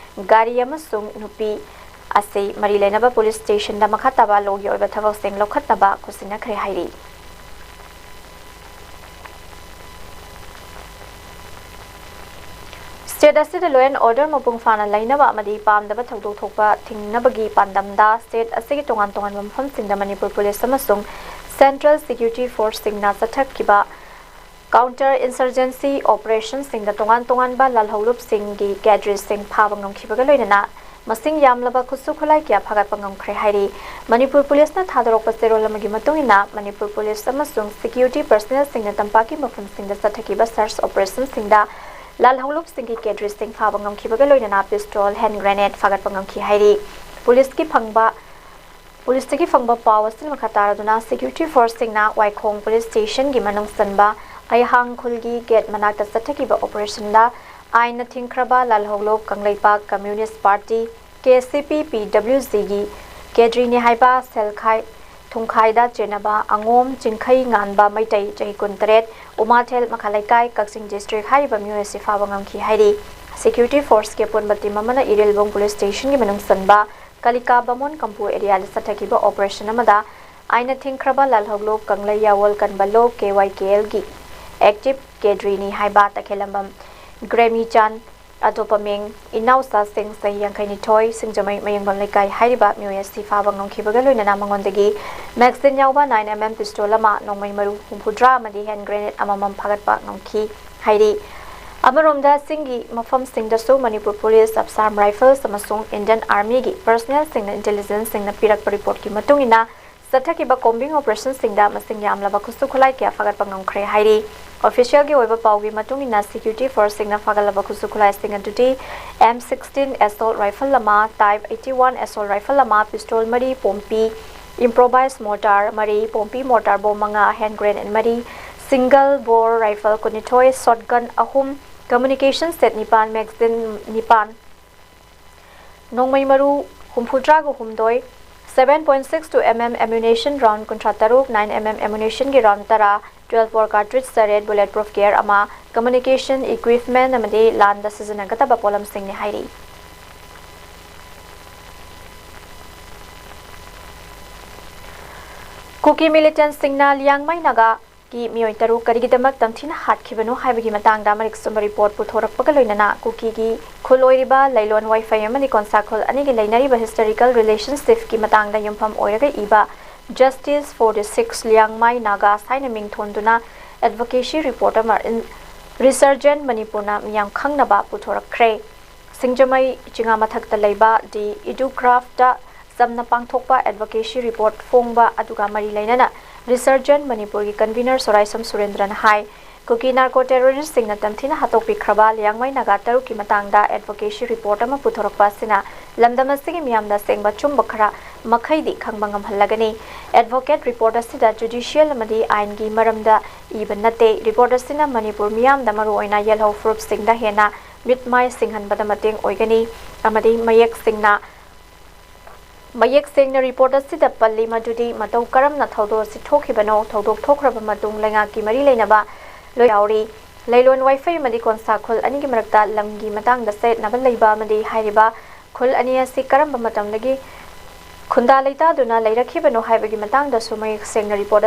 ꯒꯥꯔꯤ ꯑꯃꯁꯨꯡ ꯅꯨꯄꯤ ꯑꯁꯤ ꯃꯔꯤ ꯂꯩꯅꯕ police station-ꯗ ꯃꯈꯥ ꯇꯥꯕ law-ꯒꯤ ꯑꯣꯏꯕ ꯊꯕꯛꯁꯤꯡ ꯂꯧꯈꯠꯅꯕ ꯈꯨꯠꯁꯤꯟꯅꯈ꯭ꯔꯦ ꯍꯥꯏꯔꯤ꯫ State ꯑꯁꯤꯗ law and order ꯃꯄꯨꯡ ꯐꯥꯅ ꯂꯩꯅꯕ ꯑꯃꯗꯤ ꯄꯥꯝꯗꯕ ꯊꯧꯗꯣꯛ ꯊꯣꯛꯄ ꯊꯤꯡꯅꯕꯒꯤ ꯄꯥꯟꯗꯝꯗ state ꯑꯁꯤꯒꯤ ꯇꯣꯉꯥꯟ ꯇꯣꯉꯥꯟꯕ ꯃꯐꯝꯁꯤꯡꯗ ꯃꯅꯤꯄꯨꯔ ꯄꯨꯂꯤꯁ ꯑꯃꯁꯨꯡ central security force-ꯁꯤꯡꯅ ꯆꯠꯊꯈꯤꯕ counter insurgency operation-ꯁꯤꯡꯗ ꯇꯣꯉꯥꯟ ꯇꯣꯉꯥꯟꯕ ꯂꯥꯜꯍꯧꯂꯨꯞꯁꯤꯡꯒꯤ cadre-ꯁꯤꯡ ꯐꯥꯕ ꯉꯝꯈꯤꯕꯒ ꯂꯣꯏꯅꯅ ꯃꯁꯤꯡ ꯌꯥꯝꯂꯕ ꯈꯨꯠꯁꯨ ꯈꯨꯠꯂꯥꯏ ꯀꯌꯥ ꯐꯥꯒꯠꯄ ꯉꯝꯈ꯭ꯔꯦ ꯍꯥꯏꯔꯤ꯫ ꯃꯅꯤꯄꯨꯔ ꯄꯨꯂꯤꯁꯅ ꯊꯥꯗꯣꯔꯛꯄ ꯆꯦꯔꯣꯜ ꯑꯃꯒꯤ ꯃꯇꯨꯡ ꯏꯟꯅ, ꯃꯅꯤꯄꯨꯔ ꯄꯨꯂꯤꯁ ꯑꯃꯁꯨꯡ security personnel-ꯁꯤꯡꯅ ꯇꯝꯄꯥꯛꯀꯤ ꯃꯐꯝꯁꯤꯡꯗ ꯆꯠꯊꯈꯤꯕ search operation-ꯁꯤꯡꯗ ꯂꯥꯜꯍꯧꯂꯨꯞꯁꯤꯡꯒꯤ cadre-ꯁꯤꯡ ꯐꯥꯕ ꯉꯝꯈꯤꯕꯒ ꯂꯣꯏꯅꯅ pistol, hand grenade ꯐꯥꯒꯠꯄ ꯉꯝꯈꯤ ꯍꯥꯏꯔꯤ꯫ ꯄꯨꯂꯤꯁꯀꯤ ꯐꯪꯕ, ꯄꯨꯂꯤꯁꯇꯒꯤ ꯐꯪꯕ ꯄꯥꯎ ꯑꯁꯤꯅ ꯃꯈꯥ ꯇꯥꯔꯗꯨꯅ security force-ꯁꯤꯡꯅ ꯋꯥꯏꯈꯣꯡ police station-ꯒꯤ ꯃꯅꯨꯡ ꯆꯟꯕ ꯑꯩꯍꯥꯡ ꯈꯨꯜꯒꯤ gate ꯃꯅꯥꯛꯇ ꯆꯠꯊꯈꯤꯕ operation-ꯗ ꯑꯥꯏꯟꯅ ꯊꯤꯡꯈ꯭ꯔꯕ ꯂꯥꯜꯍꯧꯂꯨꯞ Kangleipak Communist Party, K C P P W G-ꯒꯤ cadre-ꯅꯤ ꯍꯥꯏꯕ ꯁꯦꯜꯈꯥꯏ ꯊꯨꯡꯈꯥꯏꯗ ꯆꯦꯟꯅꯕ ꯑꯉꯣꯝ ꯆꯤꯡꯈꯩ ꯉꯥꯟꯕ ꯃꯩꯇꯩ, ꯆꯍꯤ ꯀꯨꯟꯇꯔꯦꯠ, ꯎꯃꯥꯊꯦꯜ ꯃꯈꯥ ꯂꯩꯀꯥꯏ, ꯀꯛꯆꯤꯡ district, ꯍꯥꯏꯔꯤꯕ ꯃꯤꯑꯣꯏ ꯑꯁꯤ ꯐꯥꯕ ꯉꯝꯈꯤ ꯍꯥꯏꯔꯤ꯫ Security force-ꯀꯤ ꯑꯄꯨꯟꯕ team ꯑꯃꯅ ꯏꯔꯤꯜꯕꯨꯡ police station-ꯒꯤ ꯃꯅꯨꯡ ꯆꯟꯕ ꯀꯂꯤꯀꯥ ꯕꯥꯃꯣꯟ ꯀꯝꯄꯨ area-ꯗ ꯆꯠꯊꯈꯤꯕ operation ꯑꯃꯗ ꯑꯥꯏꯟꯅ ꯊꯤꯡꯈ꯭ꯔꯕ ꯂꯥꯜꯍꯧꯂꯨꯞ ꯀꯪꯂꯩ ꯌꯥꯋꯣꯜ ꯀꯟꯕ ꯂꯨꯞ ꯀꯦ ꯋꯥꯏ ꯀꯦ ꯑꯦꯜꯒꯤ ꯑꯦꯛꯇꯤꯚ ꯀꯦꯗ꯭ꯔꯤꯅꯤ ꯍꯥꯏꯕ ꯇꯈꯦꯂꯝꯕꯝ ꯒ꯭ꯔꯦꯃꯤꯆꯥꯟ, ꯑꯇꯣꯞꯄ ꯃꯤꯡ ꯏꯅꯥꯎꯆꯥꯁꯤꯡ, ꯆꯍꯤ ꯌꯥꯡꯈꯩꯅꯤꯊꯣꯏ, ꯁꯤꯡꯖꯃꯩ ꯃꯌꯨꯝꯕꯝ ꯂꯩꯀꯥꯏ ꯍꯥꯏꯔꯤꯕ ꯃꯤꯑꯣꯏ ꯑꯁꯤ ꯐꯥꯕ ꯉꯝꯈꯤꯕꯒ ꯂꯣꯏꯅꯅ ꯃꯉꯣꯟꯗꯒꯤ ꯃꯦꯒꯥꯖꯤꯟ ꯌꯥꯎꯕ ꯅꯥꯏꯟ ꯑꯦꯝ ꯑꯦꯝ ꯄꯤꯁꯇꯣꯜ ꯑꯃ, ꯅꯣꯡꯃꯩ ꯃꯔꯨ ꯍꯨꯝꯐꯨꯇꯔꯥ ꯑꯃꯗꯤ ꯍꯦꯟ ꯒ꯭ꯔꯦꯅꯦꯗ ꯑꯃꯃꯝ ꯐꯥꯒꯠꯄ ꯉꯝꯈꯤ ꯍꯥꯏꯔꯤ꯫ ꯑꯃꯔꯣꯝꯗ ꯆꯤꯡꯒꯤ ꯃꯐꯝꯁꯤꯡꯗꯁꯨ ꯃꯅꯤꯄꯨꯔ ꯄꯨꯂꯤꯁ, ꯑꯞꯁꯥꯝ ꯔꯥꯏꯐꯜꯁ ꯑꯃꯁꯨꯡ ꯏꯟꯗꯤꯌꯟ ꯑꯥꯔꯃꯤꯒꯤ ꯄꯔꯁꯅꯦꯜꯁꯤꯡꯅ ꯏꯟꯇꯦꯂꯤꯖꯦꯟꯁꯁꯤꯡꯅ ꯄꯤꯔꯛꯄ ꯔꯤꯄꯣꯔꯠꯀꯤ ꯃꯇꯨꯡ ꯏꯟꯅ ꯆꯠꯊꯈꯤꯕ ꯀꯣꯝꯕꯤꯡ ꯑꯣꯄꯔꯦꯁꯟꯁꯤꯡꯗ ꯃꯁꯤꯡ ꯌꯥꯝꯂꯕ ꯈꯨꯠꯁꯨ ꯈꯨꯠꯂꯥꯏ ꯀꯌꯥ ꯐꯥꯒꯠꯄ ꯉꯝꯈ꯭ꯔꯦ ꯍꯥꯏꯔꯤ꯫ ꯑꯣꯐꯤꯁꯤꯌꯦꯜꯒꯤ ꯑꯣꯏꯕ ꯄꯥꯎꯒꯤ ꯃꯇꯨꯡ ꯏꯟꯅ ꯁꯦꯀ꯭ꯌꯨꯔꯤꯇꯤ ꯐꯣꯔꯁꯁꯤꯡꯅ ꯐꯥꯒꯠꯂꯕ ꯈꯨꯠꯁꯨ ꯈꯨꯠꯂꯥꯏꯁꯤꯡ ꯑꯗꯨꯗꯤ ꯑꯦꯝ ꯁꯤꯛꯁꯇꯤꯟ ꯑꯦꯁꯣꯜ ꯔꯥꯏꯐꯜ ꯑꯃ, ꯇꯥꯏꯞ ꯑꯩꯠꯇꯤ ꯋꯥꯟ ꯑꯦꯁꯣꯜ ꯔꯥꯏꯐꯜ ꯑꯃ, ꯄꯤꯁꯇꯣꯜ ꯃꯔꯤ, ꯄꯣꯝꯄꯤ ꯏꯝꯄ꯭ꯔꯣꯚꯥꯏꯖ ꯃꯣꯔꯇꯥꯔ ꯃꯔꯤ, ꯄꯣꯝꯄꯤ ꯃꯣꯔꯇꯥꯔ ꯕꯣꯝ ꯃꯉꯥ, ꯍꯦꯟ ꯒ꯭ꯔꯦꯅꯦꯗ ꯃꯔꯤ, ꯁꯤꯡꯒꯜ ꯕꯣꯔ ꯔꯥꯏꯐꯜ ꯀꯨꯟꯅꯤꯊꯣꯏ, ꯁꯣꯠꯒꯟ ꯑꯍꯨꯝ, ꯀꯝꯃ꯭ꯌꯨꯅꯤꯀꯦꯁꯟ ꯁꯦꯠ ꯅꯤꯄꯥꯟ, ꯃꯦꯒꯥꯖꯤꯟ ꯅꯤꯄꯥꯟ, ꯅꯣꯡꯃꯩ ꯃꯔꯨ ꯍꯨꯝꯐꯨꯇꯔꯥꯒ ꯍꯨꯝꯗꯣꯏ, seven point six two M M ammunition round ꯀꯨꯟꯊ꯭ꯔꯥ ꯇꯔꯨꯛ, nine M M ammunitionꯒꯤ round ꯇꯔꯥ, twelve bore cartridge ꯇꯔꯦꯠ, bullet proof gear ꯑꯃ, communication equipment ꯑꯃꯗꯤ ꯂꯥꯟꯗ ꯁꯤꯖꯤꯟꯅꯒꯗꯕ ꯄꯣꯠꯂꯝꯁꯤꯡꯅꯤ ꯍꯥꯏꯔꯤ꯫ ꯀꯨꯀꯤ ꯃꯤꯂꯤꯇꯦꯟꯠꯁꯤꯡꯅ ꯂꯤꯌꯥꯡꯃꯩ ꯅꯥꯒꯥꯒꯤ ꯃꯤꯑꯣꯏ ꯇꯔꯨꯛ ꯀꯔꯤꯒꯤꯗꯃꯛ ꯇꯝꯊꯤꯅ ꯍꯥꯠꯈꯤꯕꯅꯣ ꯍꯥꯏꯕꯒꯤ ꯃꯇꯥꯡꯗ ꯃꯔꯤꯛ ꯆꯨꯝꯕ ꯔꯤꯄꯣꯔꯠ ꯄꯨꯊꯣꯔꯛꯄꯒ ꯂꯣꯏꯅꯅ ꯀꯨꯀꯤꯒꯤ ꯈꯨꯜ ꯑꯣꯏꯔꯤꯕ ꯂꯩꯂꯣꯟ ꯋꯥꯏꯐꯩ ꯑꯃꯗꯤ ꯀꯣꯟꯁꯥ ꯈꯨꯜ ꯑꯅꯤꯒꯤ ꯂꯩꯅꯔꯤꯕ ꯍꯤꯁꯇꯣꯔꯤꯀꯦꯜ ꯔꯤꯂꯦꯁꯟꯁꯤꯞꯀꯤ ꯃꯇꯥꯡꯗ ꯌꯨꯝꯐꯝ ꯑꯣꯏꯔꯒ ꯏꯕ Justice for the Six Liangmai Nagas ꯍꯥꯏꯅ ꯃꯤꯡ ꯊꯣꯟꯗꯨꯅ ꯑꯦꯗꯚꯣꯀꯦꯁꯤ ꯔꯤꯄꯣꯔꯠ ꯑꯃ ꯏꯟ-, ꯔꯤꯁꯔꯖꯦꯟ ꯃꯅꯤꯄꯨꯔꯅ ꯃꯤꯌꯥꯝ ꯈꯪꯅꯕ ꯄꯨꯊꯣꯔꯛꯈ꯭ꯔꯦ꯫ ꯁꯤꯡꯖꯃꯩ ꯆꯤꯉꯥ ꯃꯊꯛꯇ ꯂꯩꯕ ꯗꯤ ꯏꯗꯨꯀ꯭ꯔꯥꯐꯇ ꯆꯝꯅ ꯄꯥꯡꯊꯣꯛꯄ ꯑꯦꯗꯚꯣꯀꯦꯁꯤ ꯔꯤꯄꯣꯔꯠ ꯐꯣꯡꯕ ꯑꯗꯨꯒ ꯃꯔꯤ ꯂꯩꯅꯅ ꯔꯤꯁꯔꯖꯦꯟ ꯃꯅꯤꯄꯨꯔꯒꯤ ꯀꯟꯚꯤꯅꯔ ꯁꯣꯔꯥꯏꯁꯝ ꯁꯨꯔꯦꯟꯗ꯭ꯔꯅ ꯍꯥꯏ, ꯀꯨꯀꯤ ꯅꯥꯔꯀꯣ ꯇꯦꯔꯣꯔꯤꯁ꯭ꯠꯁꯤꯡꯅ ꯇꯝꯊꯤꯅ ꯍꯥꯠꯇꯣꯛꯄꯤꯈ꯭ꯔꯕ ꯂꯤꯌꯥꯡꯃꯩ ꯅꯥꯒꯥ ꯇꯔꯨꯛꯀꯤ ꯃꯇꯥꯡꯗ ꯑꯦꯗꯚꯣꯀꯦꯁꯤ ꯔꯤꯄꯣꯔꯠ ꯑꯃ ꯄꯨꯊꯣꯔꯛꯄ ꯑꯁꯤꯅ ꯂꯝꯗꯝ ꯑꯁꯤꯒꯤ ꯃꯤꯌꯥꯝꯗ ꯑꯁꯦꯡꯕ ꯑꯆꯨꯝꯕ ꯈꯔ ꯃꯈꯩꯗꯤ ꯈꯪꯕ ꯉꯝꯍꯜꯂꯒꯅꯤ꯫ ꯑꯦꯗꯚꯣꯀꯦꯠ ꯔꯤꯄꯣꯔꯠ ꯑꯁꯤꯗ ꯖꯨꯗꯤꯁꯤꯌꯦꯜ ꯑꯃꯗꯤ ꯑꯥꯏꯟꯒꯤ ꯃꯔꯝꯗ ꯏꯕ ꯅꯠꯇꯦ꯫ ꯔꯤꯄꯣꯔꯠ ꯑꯁꯤꯅ ꯃꯅꯤꯄꯨꯔ ꯃꯤꯌꯥꯝꯗ ꯃꯔꯨꯑꯣꯏꯅ ꯌꯦꯜꯍꯧ ꯐꯨꯔꯨꯞꯁꯤꯡꯗ ꯍꯦꯟꯅ ꯃꯤꯠ ꯃꯥꯏ ꯁꯤꯡꯍꯟꯕꯗ ꯃꯇꯦꯡ ꯑꯣꯏꯒꯅꯤ ꯑꯃꯗꯤ ꯃꯌꯦꯛ ꯁꯦꯡꯅ, ꯃꯌꯦꯛ ꯁꯦꯡꯅ ꯔꯤꯄꯣꯔꯠ ꯑꯁꯤꯗ ꯄꯜꯂꯤ ꯃꯗꯨꯗꯤ ꯃꯇꯧ ꯀꯔꯝꯅ ꯊꯧꯗꯣꯛ ꯑꯁꯤ ꯊꯣꯛꯈꯤꯕꯅꯣ, ꯊꯧꯗꯣꯛ ꯊꯣꯛꯈ꯭ꯔꯕ ꯃꯇꯨꯡ ꯂꯩꯉꯥꯛꯀꯤ ꯃꯔꯤ ꯂꯩꯅꯕ ꯂꯣꯏ ꯌꯥꯎꯔꯤ꯫ ꯂꯩꯂꯣꯟ ꯋꯥꯏꯐꯩ ꯑꯃꯗꯤ ꯀꯣꯟꯁꯥ ꯈꯨꯜ ꯑꯅꯤꯒꯤ ꯃꯔꯛꯇ ꯂꯝꯒꯤ ꯃꯇꯥꯡꯗ ꯆꯌꯦꯠꯅꯕ ꯂꯩꯕ ꯑꯃꯗꯤ ꯍꯥꯏꯔꯤꯕ ꯈꯨꯜ ꯑꯅꯤ ꯑꯁꯤ ꯀꯔꯝꯕ ꯃꯇꯝꯗꯒꯤ ꯈꯨꯟꯗꯥ ꯂꯩꯇꯥꯗꯨꯅ ꯂꯩꯔꯛꯈꯤꯕꯅꯣ ꯍꯥꯏꯕꯒꯤ ꯃꯇꯥꯡꯗꯁꯨ ꯃꯌꯦꯛ ꯁꯦꯡꯅ ꯔꯤꯄꯣꯔꯠ